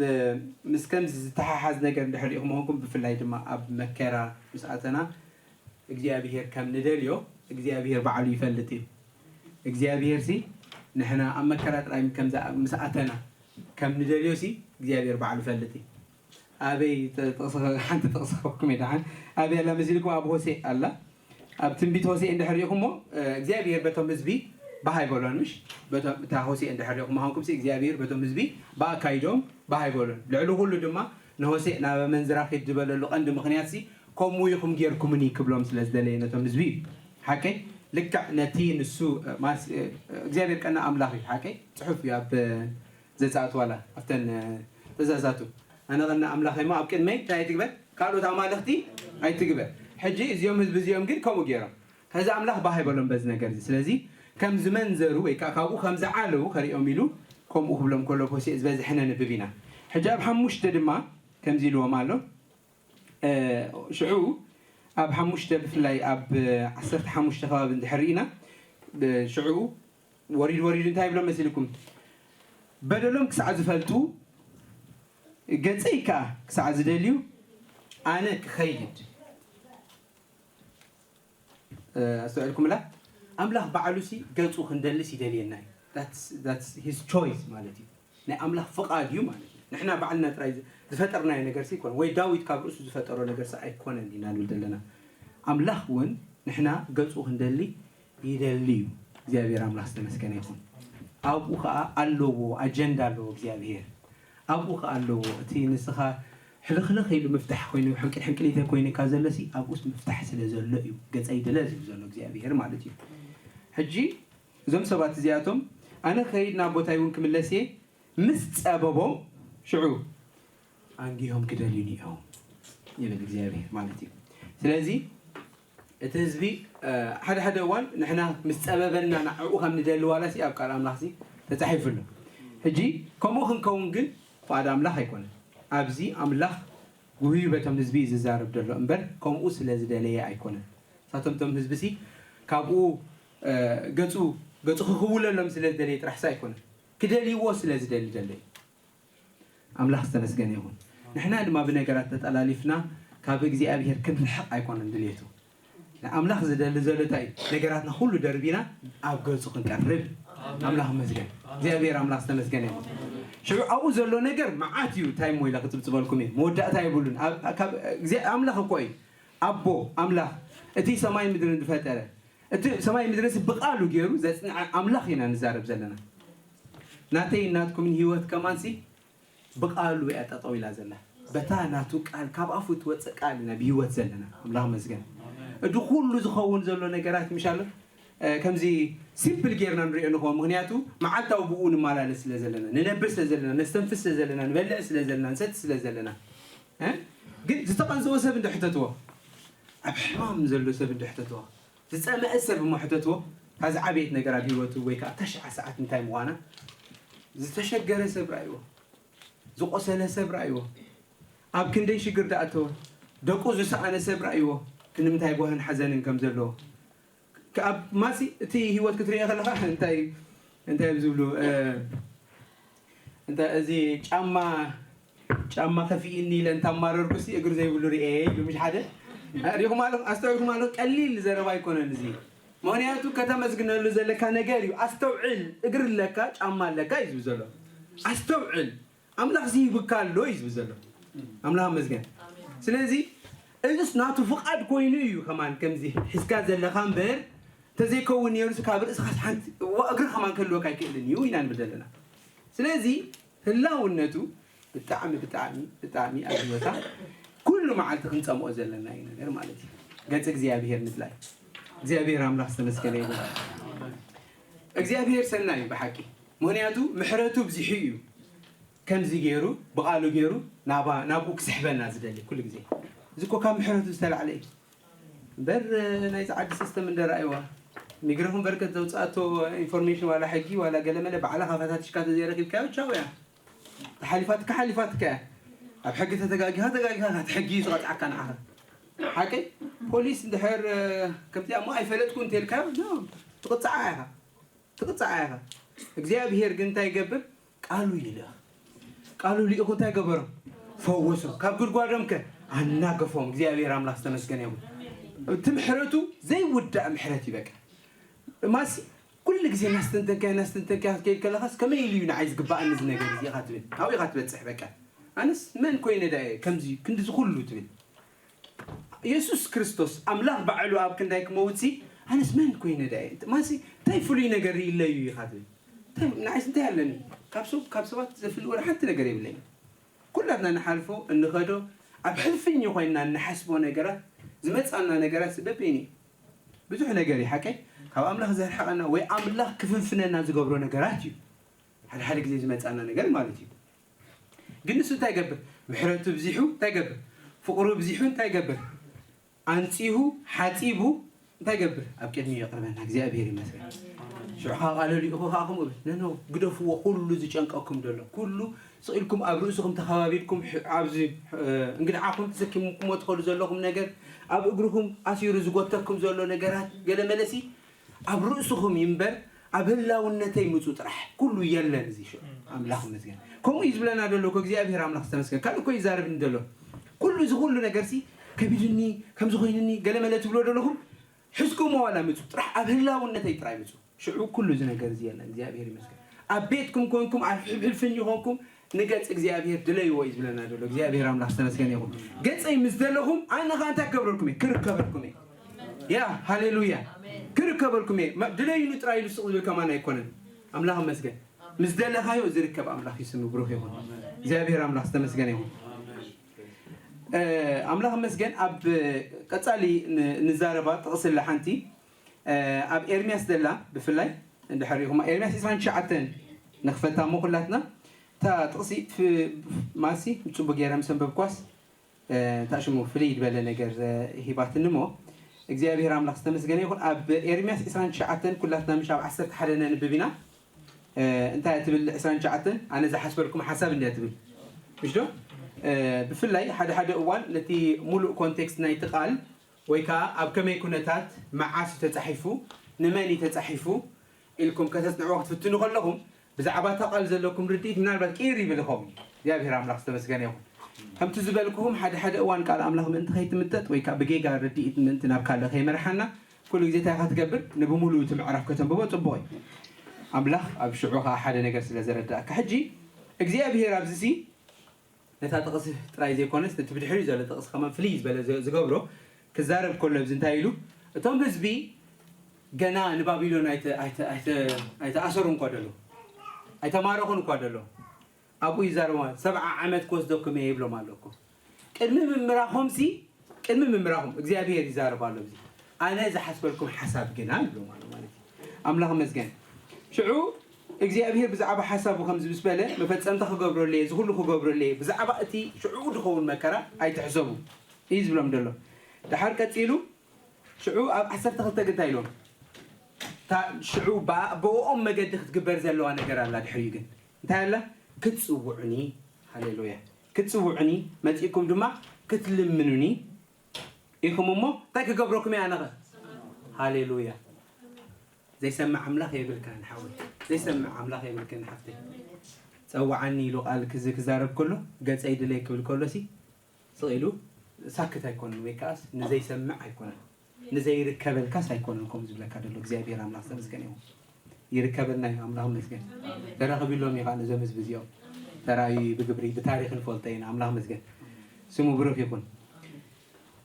ምስ ከምዚ ዝተሓሓዝ ነገር እንድሕር ሪኢኹም ኾንኩም፣ ብፍላይ ድማ ኣብ መከራ ምስ ኣተና እግዚኣብሔር ከም ንደልዮ እግዚኣብሔር ባዕሉ ይፈልጥ እዩ። እግዚኣብሔር ሲ ንሕና ኣብ መከራ ጥራይ ከም ምስ ኣተና ከም ንደልዮ ሲ እግዚኣብሔር ባዕሉ ይፈልጥ እዩ። ኣበይ ጥቕሲ ሓንቲ ጥቕሲ ክህበኩም እየ ደሓን። ኣበይ ኣላ መሲልኩም? ኣብ ሆሴ ኣላ። ኣብ ትንቢት ሆሴ እንድሕር ሪኢኹሞ እግዚኣብሔር በቶም ህዝቢ ባህ ኣይበሎን። ምሽ በቶም እታ ሆሴ እንድሕር ሪኢኹሞ ሃንኩም እግዚኣብሔር በቶም ህዝቢ ብኣካይዶም ባህ ኣይበሎን። ልዕሊ ኩሉ ድማ ንሆሴ ናብ ኣመንዝራ ኪድ ዝበለሉ ቀንዲ ምኽንያት ሲ ከምኡ ኢኹም ጌርኩምኒ ክብሎም ስለ ዝደለየ ነቶም ህዝቢ እዩ። ሓቀይ ልክዕ ነቲ ንሱ እግዚኣብሔር ቀና ኣምላኽ እዩ። ሓቀይ ፅሑፍ እዩ ኣብ ዘጻእት ዋላ ኣብተን ትእዛዛቱ ኣነ ቐና ኣምላኸይ እሞ ኣብ ቅድመይ እንታይ ኣይትግበር ካልኦት ኣማልኽቲ ኣይትግበር። ሕጂ እዚኦም ህዝቢ እዚኦም ግን ከምኡ ገይሮም ከዚ ኣምላኽ ባህ ኣይበሎም በዚ ነገር እዚ። ስለዚ ከም ዝመንዘሩ ወይ ከዓ ካብኡ ከም ዝዓለዉ ከሪኦም ኢሉ ከምኡ ክብሎም ከሎ ሆሴዕ ዝበዝሐ ነንብብ ኢና። ሕጂ ኣብ ሓሙሽተ ድማ ከምዚ ኢልዎም ኣሎ። ሽዑ ኣብ ሓሙሽተ ብፍላይ ኣብ ዓሰርተ ሓሙሽተ ከባቢ እንድሕር ርኢና ሽዑ ወሪድ ወሪድ እንታይ ይብሎም መሲልኩም? በደሎም ክሳዕ ዝፈልጡ፣ ገጸይ ከኣ ክሳዕ ዝደልዩ፣ ኣነ ክኸይድ። ኣስተውዕልኩምላ? ኣምላኽ ባዕሉሲ ገጹ ክንደልስ ይደልየና እዩ። That's his choice ማለት እዩ። ናይ ኣምላኽ ፍቓድ እዩ ማለት እዩ። ንሕና ባዕልና ጥራይ ዝፈጠርናዮ ነገርሲ ኣይኮነን፣ ወይ ዳዊት ካብ ርእሱ ዝፈጠሮ ነገርሲ ኣይኮነን ኢና ንብል ዘለና። ኣምላኽ እውን ንሕና ገጹ ክንደሊ ይደሊ እዩ። እግዚኣብሔር ኣምላኽ ዝተመስገነ ይኹን። ኣብኡ ኸዓ ኣለዎ፣ ኣጀንዳ ኣለዎ እግዚኣብሔር። ኣብኡ ኸዓ ኣለዎ። እቲ ንስኻ ሕልኽልኽ ኢሉ ምፍታሕ ኮይኑ፣ ሕንቅል ሕንቅሊተ ኮይኑካ ዘሎሲ ኣብኡስ ምፍታሕ ስለ ዘሎ እዩ። ገጸይ ድለ ዝብል ዘሎ እግዚኣብሔር ማለት እዩ። ሕጂ እዞም ሰባት እዚኣቶም ኣነ ክኸይድ ናብ ቦታይ እውን ክምለስ እየ ምስ ጸበቦም ሽዑ ኣንጊሆም ክደልዩኒ እዮም ይብል እግዚኣብሔር ማለት እዩ። ስለዚ እቲ ህዝቢ ሓደ ሓደ እዋን ንሕና ምስ ጸበበና ንዕኡ ከም ንደሊ ዋላሲ ኣብ ቃል ኣምላኽሲ ተጻሒፉ ኣሎ። ሕጂ ከምኡ ክንከውን ግን ፍቓድ ኣምላኽ ኣይኮነን። ኣብዚ ኣምላኽ ጉህዩ በቶም ህዝቢ እዩ ዝዛረብ ዘሎ እምበር ከምኡ ስለ ዝደለየ ኣይኮነን። ሳቶም ቶም ህዝቢሲ ካብኡ ገጹ ገጹ ክኽውለሎም ስለ ዝደለየ ጥራሕሲ ኣይኮነን። ክደልይዎ ስለ ዝደሊ ደለዩ። ኣምላኽ ዝተመስገነ ይኹን። ንሕና ድማ ብነገራት ተጠላሊፍና ካብ እግዚኣብሔር ክንርሕቕ ኣይኮነን ድልየቱ። ንኣምላኽ ዝደሊ ዘሎ እንታይ እዩ? ነገራትና ኩሉ ደርቢና ኣብ ገጹ ክንቀርብ። ኣምላኽ ይመስገን። እግዚኣብሔር ኣምላኽ ዝተመስገነ ይኹን። ሽዑ ኣብኡ ዘሎ ነገር መዓት እዩ። እንታይ እሞ ኢለ ክጽብጽበልኩም እየ። መወዳእታ የብሉን። ኣብ- ካብ- እግዚኣብ- ኣምላኽ እኮ እዩ። ኣቦ ኣምላኽ እቲ ሰማይ ምድርን ዝፈጠረ እቲ ሰማይ ምድርስ ብቃሉ ገይሩ ዘጽንዐ ኣምላኽ ኢና ንዛረብ ዘለና። ናተይ ናትኩምን ህይወት ከማንሲ ብቃሉ እያ ጠጠው ኢላ ዘላ። በታ ናቱ ቃል ካብ ኣፉ ትወፅእ ቃል ኢና ብህይወት ዘለና። ኣምላኽ መስገን። እዲ ኩሉ ዝኸውን ዘሎ ነገራት ምሻሎ ከምዚ ሲምፕል ጌርና ንሪኦ ንኸውን። ምክንያቱ መዓልታዊ ብኡ ንመላለስ ስለ ዘለና፣ ንነብር ስለ ዘለና፣ ነስተንፍስ ስለ ዘለና፣ ንበልዕ ስለ ዘለና፣ ንሰቲ ስለ ዘለና። ግን ዝተቐንዘወ ሰብ እንድሕተትዎ፣ ኣብ ሕማም ዘሎ ሰብ እንድሕተትዎ፣ ዝጸመአ ሰብ እሞ ሕተትዎ። እታ ዝዓበየት ነገር ኣብ ህይወቱ ወይ ከዓ እታ ሽዓ ሰዓት እንታይ ምዃና ዝተሸገረ ሰብ ረኣይዎ፣ ዝቆሰለ ሰብ ረኣይዎ፣ ኣብ ክንደይ ሽግር ደኣተወ፣ ደቁ ዝሰኣነ ሰብ ረኣይዎ፣ ክንምንታይ ጓህን ሓዘንን ከም ዘለዎ። ኣብ ማሲ እቲ ህይወት ክትሪኦ ከለኻ እንታይ እንታይ እዮም ዝብሉ እንተ እዚ ጫማ ጫማ ከፊእኒ ኢለ እንታማረርኩሲ እግሪ ዘይብሉ ርኤ ኢሉ ምሽ ሓደ ሪኹም ኣሎ ኣስተውዒልኩም ኣሎ። ቀሊል ዘረባ ኣይኮነን እዚ። ምክንያቱ ከተመስግነሉ ዘለካ ነገር እዩ። ኣስተውዕል፣ እግሪ ኣለካ፣ ጫማ ኣለካ እዩ ዝብል ዘሎ። ኣስተውዕል፣ ኣምላኽ ዝሂብካ ኣሎ እዩ ዝብል ዘሎ። ኣምላኽ መስገን። ስለዚ እዚስ ናቱ ፍቓድ ኮይኑ እዩ ከማን ከምዚ ሒዝካ ዘለኻ እምበር እንተዘይከውን ነይሩስ ካብ ርእስኻስ ሓንቲ እግሪ ከማን ክህልወካ ኣይክእልን እዩ ኢና ንብል ዘለና። ስለዚ ህላውነቱ ብጣዕሚ ብጣዕሚ ብጣዕሚ ኣብ ህይወታ ኩሉ መዓልቲ ክንጸምኦ ዘለና እዩ ነገር ማለት እዩ። ገጽ እግዚኣብሔር ምድላይ። እግዚኣብሔር ኣምላኽ ዝተመስገነ ይኹን። እግዚኣብሔር ሰናይ እዩ ብሓቂ። ምክንያቱ ምሕረቱ ብዚሑ እዩ ከምዚ ገይሩ ብቓሉ ገይሩ ናባ ናብኡ ክስሕበና ዝደሊ ኩሉ ግዜ። እዚ እኮ ካብ ምሕረቱ ዝተላዕለ እዩ። እምበር ናይዚ ዓዲ ሲስተም እንደ ረኣይዋ ሚግረኹም በርከት ዘውፅኣቶ ኢንፎርሜሽን ዋላ ሕጊ ዋላ ገለመለ ባዕላ ካፋታትሽካ ተዘይረኪብካዮ ቻው እያ። ተሓሊፋትካ ሓሊፋትካ እያ። ኣብ ሕጊ ተተጋጊኻ ተጋጊኻ እቲ ሕጊ እዩ ዝቐፅዓካ ንዓኻ። ሓቂ ፖሊስ እንድሕር ከምዚኣ እሞ ኣይፈለጥኩ እንተልካዮ ትቕፅዓ ኢኻ። ትቕፅዓ ኢኻ። እግዚኣብሄር ግን እንታይ ይገብር? ቃሉ ይልእኽ። ቃሉ ልኢኹ እንታይ ገበሮም? ፈወሶም። ካብ ጉድጓዶም ከ ኣናገፎም። እግዚኣብሄር ኣምላኽ ዝተመስገነ ይኹን። እቲ ምሕረቱ ዘይውዳእ ምሕረት እዩ። በቃ ማሲ ኩሉ ግዜ እናስተንተንካዮ እናስተንተንካዮ ክትከይድ ከለኻስ ከመይ ኢሉ እዩ ንዓይ ዝግባኣኒ እዚ ነገር እዚ ኢኻ ትብል። ኣብኡ ኢኻ ትበፅሕ። በቃ ኣነስ መን ኮይነ ዳ እየ ከምዚ ክንዲ ዝኹሉ ትብል። የሱስ ክርስቶስ ኣምላኽ ባዕሉ ኣብ ክንዳይ ክመውትሲ ኣነስ መን ኮይነ ዳ እየ ማሲ እንታይ ፍሉይ ነገር ርእይለዩ ኢኻ ትብል። እንታይ ንዓይስ እንታይ ኣለኒ? ካብ ሰብ ካብ ሰባት ዘፍሊ ወላ ሓንቲ ነገር የብለይ። ኩላትና ንሓልፎ እንኸዶ ኣብ ሕልፍኝ ኮይንና እንሓስቦ ነገራት ዝመጻና ነገራት በበይኑ እዩ። ብዙሕ ነገር እዩ ሓቀይ ካብ ኣምላኽ ዘርሓቐና ወይ ኣምላኽ ክፍንፍነና ዝገብሮ ነገራት እዩ። ሓደ ሓደ ግዜ ዝመጻና ነገር ማለት እዩ። ግን ንሱ እንታይ ይገብር? ምሕረቱ ብዚሑ እንታይ ይገብር? ፍቕሩ ብዚሑ እንታይ ይገብር? ኣንጺሁ ሓጺቡ እንታይ ይገብር? ኣብ ቅድሚ የቕርበና። እግዚኣብሔር ይመስገን። ሽዑ ከዓ ቃለ ሊእኹ ከዓ ከምኡ ብል ነኖ ግደፍዎ፣ ኩሉ ዝጨንቀኩም ዘሎ ኩሉ ስቕ ኢልኩም ኣብ ርእስኹም ተኸባቢድኩም ኣብዚ እንግድዓኹም ተሰኪምኩሞ ትኸዱ ዘለኹም ነገር ኣብ እግርኹም ኣሲሩ ዝጎተኩም ዘሎ ነገራት ገለ መለሲ ኣብ ርእስኹም ይንበር ኣብ ህላውነተይ ምፁ ጥራሕ፣ ኩሉ የለን። እዚ ሽዑ ኣምላኽ ይመስገን። ከምኡ እዩ ዝብለና ዘሎ እኮ እግዚኣብሔር ኣምላኽ ዝተመስገን። ካልእ እኮ ይዛረብኒ ዘሎ። ኩሉ እዚ ኩሉ ነገርሲ ከቢድኒ፣ ከምዚ ኮይንኒ፣ ገለመለ ትብሎ ዘለኹም፣ ሕዝኩሞ ዋላ ምፁ ጥራሕ፣ ኣብ ህላውነተይ ጥራይ ምፁ። ሽዑ ኩሉ እዚ ነገር እዚ የለን። እግዚኣብሔር ይመስገን። ኣብ ቤትኩም ኮንኩም፣ ኣብ ሕልፍኝ ኮንኩም፣ ንገጽ እግዚኣብሔር ድለይዎ እዩ ዝብለና ዘሎ። እግዚኣብሔር ኣምላኽ ዝተመስገነ ይኹን። ገጸይ ምስ ደለኹም፣ ኣነ ኸኣ እንታይ ክገብረልኩም እየ? ክርከበልኩም እየ። ያ፣ ሃሌሉያ። ክርከበልኩም እየ። መ-፣ ድለዩኒ ጥራይ ኢሉ ስቕ ዝብል ከማን ኣይኮነን። ኣምላኽ ይመስገን። ምስ ደለኻዮ ዝርከብ ኣምላኽ እዩ ስሙ ብሩኽ ይኹን። እግዚኣብሔር ኣምላኽ ዝተመስገነ ይኹን። እ፣ ኣምላኽ ይመስገን። ኣብ ቀጻሊ ን-፣ ንዛረባ ጥቕሲ ኣላ ሓንቲ፣ እ፣ ኣብ ኤርምያስ ዘላ ብፍላይ እንድሕር ኢኹም ኤርምያስ ዕስራን ትሽዓተን ንኽፈታ እሞ ኩላትና እታ ጥቕሲ ፍ-፣ ማሲ ጽቡቅ ገይረ ምስ ኣንበብኳስ፣ እ፣ እንታይ ሽሙ ፍልይ ዝበለ ነገር፣ እ፣ ሂባትኒ እሞ እግዚኣብሔር ኣምላኽ ዝተመስገነ ይኹን። ኣብ ኤርምያስ ዕስራን ትሽዓተን ኩላትና ምሽ ኣብ ዓሰርተ ሓደ ነንብብ ኢና። እ፣ እንታይ እያ ትብል ዕስራን ትሽዓተን? ኣነ ዝሓስበልኩም ሓሳብ እንድያ ትብል። ምሽ ዶ? እ፣ ብፍላይ ሓደ ሓደ እዋን ነቲ ሙሉእ ኮንቴክስት ናይቲ ቃል ወይ ከኣ ኣብ ከመይ ኩነታት፣ መዓስ እዩ ተጻሒፉ፣ ንመን እዩ ተጻሒፉ ኢልኩም ከተጽንዕዎ ክትፍትኑ ከለኹም፣ ብዛዕባ እታ ቃል ዘለኩም ርድኢት ምናልባት ቅይር ይብል ይኸውን። እግዚኣብሔር ኣምላኽ ዝተመስገነ ይኹን። ከምቲ ዝበልኩኹም፣ ሓደ ሓደ እዋን ቃል ኣምላኽ ምእንቲ ከይትምጠጥ ወይ ከኣ ብጌጋ ርድኢት ምእንቲ ናብ ካልእ ከይመርሓና፣ ኩሉ ግዜ እንታይ ኢኻ ትገብር? ንብሙሉኡ እቲ ምዕራፍ ከተንብቦ ጽቡቕ እዩ። ኣምላኽ ኣብ ሽዑ ከኣ ሓደ ነገር ስለ ዘረድኣካ። ሕጂ እግዚኣብሔር ኣብዚሲ ነታ ጥቕሲ ጥራይ ዘይኮነስ፣ ነቲ ብድሕሪኡ ዘሎ ጥቕሲ ከማን ፍልይ ዝበለ ዝ-፣ ዝገብሮ ክዛረብ ከሎ፣ ኣብዚ እንታይ ኢሉ? እቶም ህዝቢ ገና ንባቢሎን ኣይተ-፣ ኣይተ-፣ ኣይተ-፣ ኣይተኣሰሩን እኳ ደሎ፣ ኣይተማረኹን እኳ ደሎ፣ ኣብኡ ይዛረቡ ማለት፣ "ሰብዓ ዓመት ክወስደኩም እየ" ይብሎም ኣሎ እኮ። ቅድሚ ምምራኾምሲ፣ ቅድሚ ምምራኾም እግዚኣብሔር ይዛረብ ኣሎ። እዚ ኣነ ዝሓስበልኩም ሓሳብ ግና ይብሎም ኣሎ ማለት እዩ። ኣምላኽ መስገን። ሽዑ እግዚኣብሔር ብዛዕባ ሓሳቡ ከምዚ ምስ በለ፣ "መፈጸምታ ክገብረሉ እየ፣ እዚ ኩሉ ክገብረሉ እየ፣ ብዛዕባ እቲ ሽዑ ዝኸውን መከራ ኣይትሕሰቡ" እዩ ዝብሎም ዘሎ። ደሓር ቀጺሉ፣ ሽዑ ኣብ ዓሰርተ ክልተ ግን እንታይ ኢሎም? እታ ሽዑ ብኣ-፣ ብእኦም መገዲ ክትግበር ዘለዋ ነገር ኣላ። ድሕሪኡ ግን እንታይ ኣላ? "ክትጽውዑኒ"፣ ሃሌሉያ፣ "ክትጽውዑኒ፣ መጺእኩም ድማ ክትልምኑኒ ኢኹም እሞ፣ እንታይ ክገብረኩም እየ ኣነኸ?" ሃሌሉያ። ዘይሰምዕ ኣምላኽ የብልካን ሓወይ፣ ዘይሰምዕ ኣምላኽ የብልክን ሓፍተይ። "ጸውዓኒ" ኢሉ ቃል ክዝ-፣ ክዛረብ ከሎ፣ "ገጸይ ድለይ" ክብል ከሎሲ፣ ስቕ ኢሉ ሳክት ኣይኮነን፣ ወይ ከኣስ ንዘይሰምዕ ኣይኮነን፣ ንዘይርከበልካስ ኣይኮነን ከምኡ ዝብለካ ዘሎ። እግዚኣብሔር ኣምላኽ ዝተመስገነ ይኹን። ይርከበልና እዩ፣ ኣምላኽ ይመስገን። ተረኽቢሎም እዩ ከዓ ነዞም ህዝቢ እዚኦም። ተራእዩ ብግብሪ፣ ብታሪኽ ንፈልጦ ኢና። ኣምላኽ ይመስገን። ስሙ ብሩኽ ይኹን።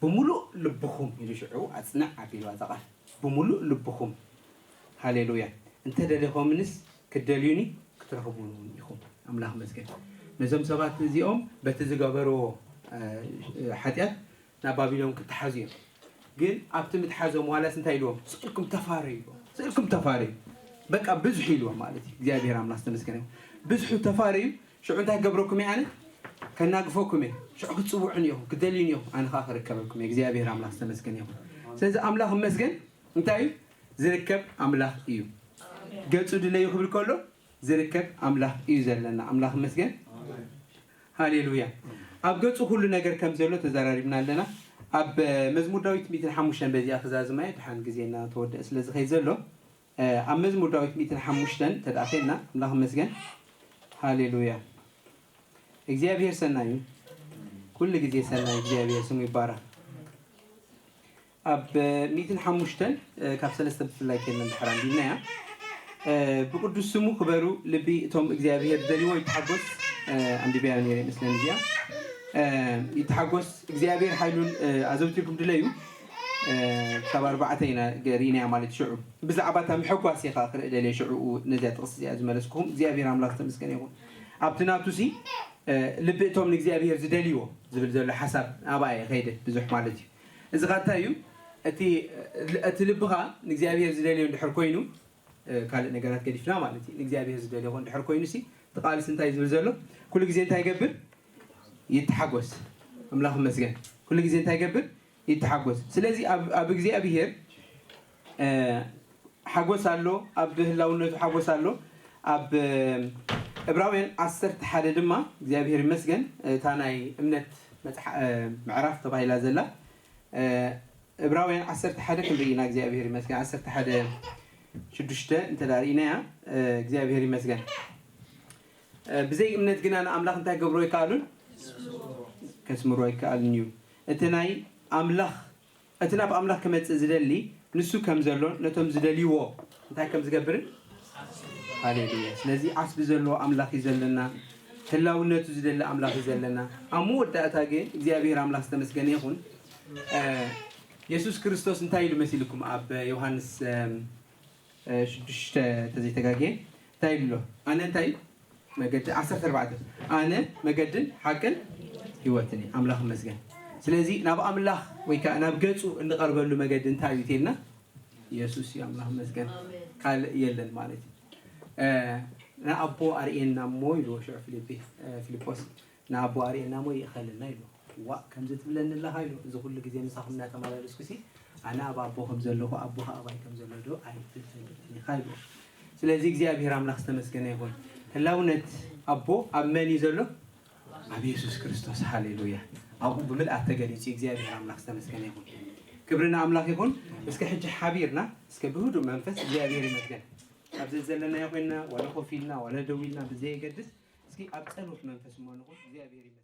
"ብምሉእ ልብኹም" ኢሉ ሽዑ ኣጽንዕ ኣቢልዋ እዛ ቃል። "ብምሉእ ልብኹም" ሃሌሉያ። "እንተ ደሊኾምንስ ክትደልዩኒ ክትረኽቡኒ እውን ኢኹም።" ኣምላኽ መስገን። ነዞም ሰባት እዚኦም በቲ ዝገበርዎ፣ እ፣ ሓጢኣት ናብ ባቢሎን ክተሓዙ እዮም። ግን ኣብቲ ምትሓዞም ዋላስ እንታይ ኢልዎም? "ስእልኩም ተፋረዩ" ኢልዎም። "ስእልኩም ተፋረዩ። በቃ ብዙሕ" ኢልዎም ማለት እዩ። እግዚኣብሔር ኣምላኽ ዝተመስገነ ይሁን። ብዙሑ ተፋረዩ። ሽዑ እንታይ ክገብረኩም እየ ኣነ? ከናግፈኩም እየ። ሽዑ ክትጽውዑኒ ኢኹም፣ ክትደልዩኒ ኢኹም፣ ኣነ ኸኣ ክርከበልኩም እየ። እግዚኣብሔር ኣምላኽ ዝተመስገነ ይኹን። ስለዚ ኣምላኽ ይመስገን። እንታይ እዩ? ዝርከብ ኣምላኽ እዩ። ገጹ ድለዩ ክብል ከሎ ዝርከብ ኣምላኽ እዩ ዘለና። ኣምላኽ ይመስገን። ሃሌሉያ። ኣብ ገጹ ኩሉ ነገር ከም ዘሎ ተዘራሪብና ኣለና። ኣብ መዝሙር ዳዊት ሚእትን ሓሙሽተን በዚኣ ክዛዝማ እየ፣ ድሓን ግዜና ተወደአ ስለ ዝኸይድ ዘሎ፣ ኣብ መዝሙር ዳዊት ሚእትን ሓሙሽተን ተደኣ ኬድና፣ ኣምላኽ ይመስገን። ሃሌሉያ። እግዚኣብሔር ሰናይ እዩ። ኩሉ ግዜ ሰናይ እግዚኣብሔር ስሙ ይባረኽ። ኣብ ሚእትን ሓሙሽተን ካብ ሰለስተ ብፍላይ ኬድና እንድሕር ኣንቢብናያ፣ ብቅዱስ ስሙ ክበሩ ልቢ እቶም እግዚኣብሔር ዝደልይዎ ይተሓጎስ። ኣንቢበያ ነይረ ይመስለኒ እዚኣ። ይተሓጎስ እግዚኣብሔር ሓይሉን ኣዘውቲርኩም ድለዩ። ክሳብ ኣርባዕተ ኢና ገ-፣ ርኢናያ ማለት ሽዑ። ብዛዕባ እታ ምሕጓስ እየ ከዓ ክርኢ ደልየ ሽዑ ነዚኣ ጥቕሲ እዚኣ ዝመለስኩኹም። እግዚኣብሔር ኣምላኽ ዝተመስገነ ይኹን። ኣብቲ ናቱሲ፣ ልቢ እቶም ንእግዚኣብሔር ዝደልይዎ ዝብል ዘሎ ሓሳብ ኣብኣ እየ ከይደ ብዙሕ ማለት እዩ። እዚ ኸኣ እንታይ እዩ? እቲ፣ እቲ ልብኻ ንእግዚኣብሔር ዝደልዮ እንድሕር ኮይኑ፣ ካልእ ነገራት ገዲፍና ማለት እዩ። ንእግዚኣብሔር ዝደልዮ እንድሕር ኮይኑሲ፣ እቲ ቃልሲ እንታይ ዝብል ዘሎ? ኩሉ ግዜ እንታይ ይገብር? ይተሓጎስ። ኣምላኽ ይመስገን። ኩሉ ግዜ እንታይ ይገብር? ይተሓጎስ። ስለዚ ኣብ፣ ኣብ እግዚኣብሔር፣ እ፣ ሓጎስ ኣሎ፣ ኣብ ህላውነቱ ሓጎስ ኣሎ። ኣብ፣ እ፣ ዕብራውያን ዓሰርተ ሓደ ድማ እግዚኣብሔር ይመስገን፣ እታ ናይ እምነት መጽሓ-፣ እ፣ ምዕራፍ ተባሂላ ዘላ፣ እ፣ ዕብራውያን ዓሰርተ ሓደ ክንርኢ ኢና። እግዚኣብሔር ይመስገን። ዓሰርተ ሓደ ሽዱሽተ እንተ ርኢናያ እግዚኣብሔር ይመስገን። ብዘይ እምነት ግና ንኣምላኽ እንታይ ገብሮ ይከኣሉን ከስምሮ ይከኣልን እዩ። እቲ ናይ ኣምላኽ እቲ ናብ ኣምላኽ ክመጽእ ዝደሊ ንሱ ከም ዘሎ ነቶም ዝደልይዎ እንታይ ከም ዝገብርን ሃሌሉያ። ስለዚ ዓስቢ ዘለዎ ኣምላኽ እዩ ዘለና። ህላውነቱ ዝደሊ ኣምላኽ እዩ ዘለና። ኣብ መወዳእታ ግን እግዚኣብሔር ኣምላኽ ዝተመስገነ ይኹን። የሱስ ክርስቶስ እንታይ ኢሉ መሲልኩም ኣብ ዮሃንስ ሽዱሽተ ተዘይተጋግየ እንታይ ኢሉ ኣሎ? ኣነ እንታይ መገዲ ዓሰርተ ኣርባዕተ ኣነ መገድን ሓቅን ህይወትን እየ። ኣምላኽ ይመስገን። ስለዚ ናብ ኣምላኽ ወይ ከዓ ናብ ገፁ እንቐርበሉ መገዲ እንታይ እዩ ተልና? ኢየሱስ እዩ። ኣምላኽ ይመስገን። ካልእ የለን ማለት እዩ። ንኣቦ ኣርእየና እሞ ኢልዎ ሽዑ ፊልጶስ ንኣቦ ኣርእየና እሞ ይእኸለና ኢሉ። ዋእ ከምዚ ትብለኒ ኣለኻ ኢሉ። እዚ ኩሉ ግዜ ምሳኹም እናተመላለስኩሲ ኣነ ኣብ ኣቦ ከም ዘለኹ ኣቦ ኸዓ ኣባይ ከም ዘሎ ዶ ኣይትፈልጥን ኢኻ ኢሉ። ስለዚ እግዚኣብሔር ኣምላኽ ዝተመስገነ ይኹን። ህላውነት ኣቦ ኣብ መን እዩ ዘሎ? ኣብ የሱስ ክርስቶስ። ሃሌሉያ። ኣብኡ ብምልኣት ተገሊጹ። እግዚኣብሔር ኣምላኽ ዝተመስገነ ይኹን። ክብሪ ንኣምላኽ ይኹን። እስከ ሕጂ ሓቢርና እስከ ብህዱእ መንፈስ እግዚኣብሔር ይመስገን። ኣብ ዘዘለናዮ ኮይንና ዋላ ኮፍ ኢልና ዋላ ደው ኢልና ብዘየገድስ እስኪ ኣብ ጸሎት መንፈስ እሞ ንኹን። እግዚኣብሔር ይመስገን።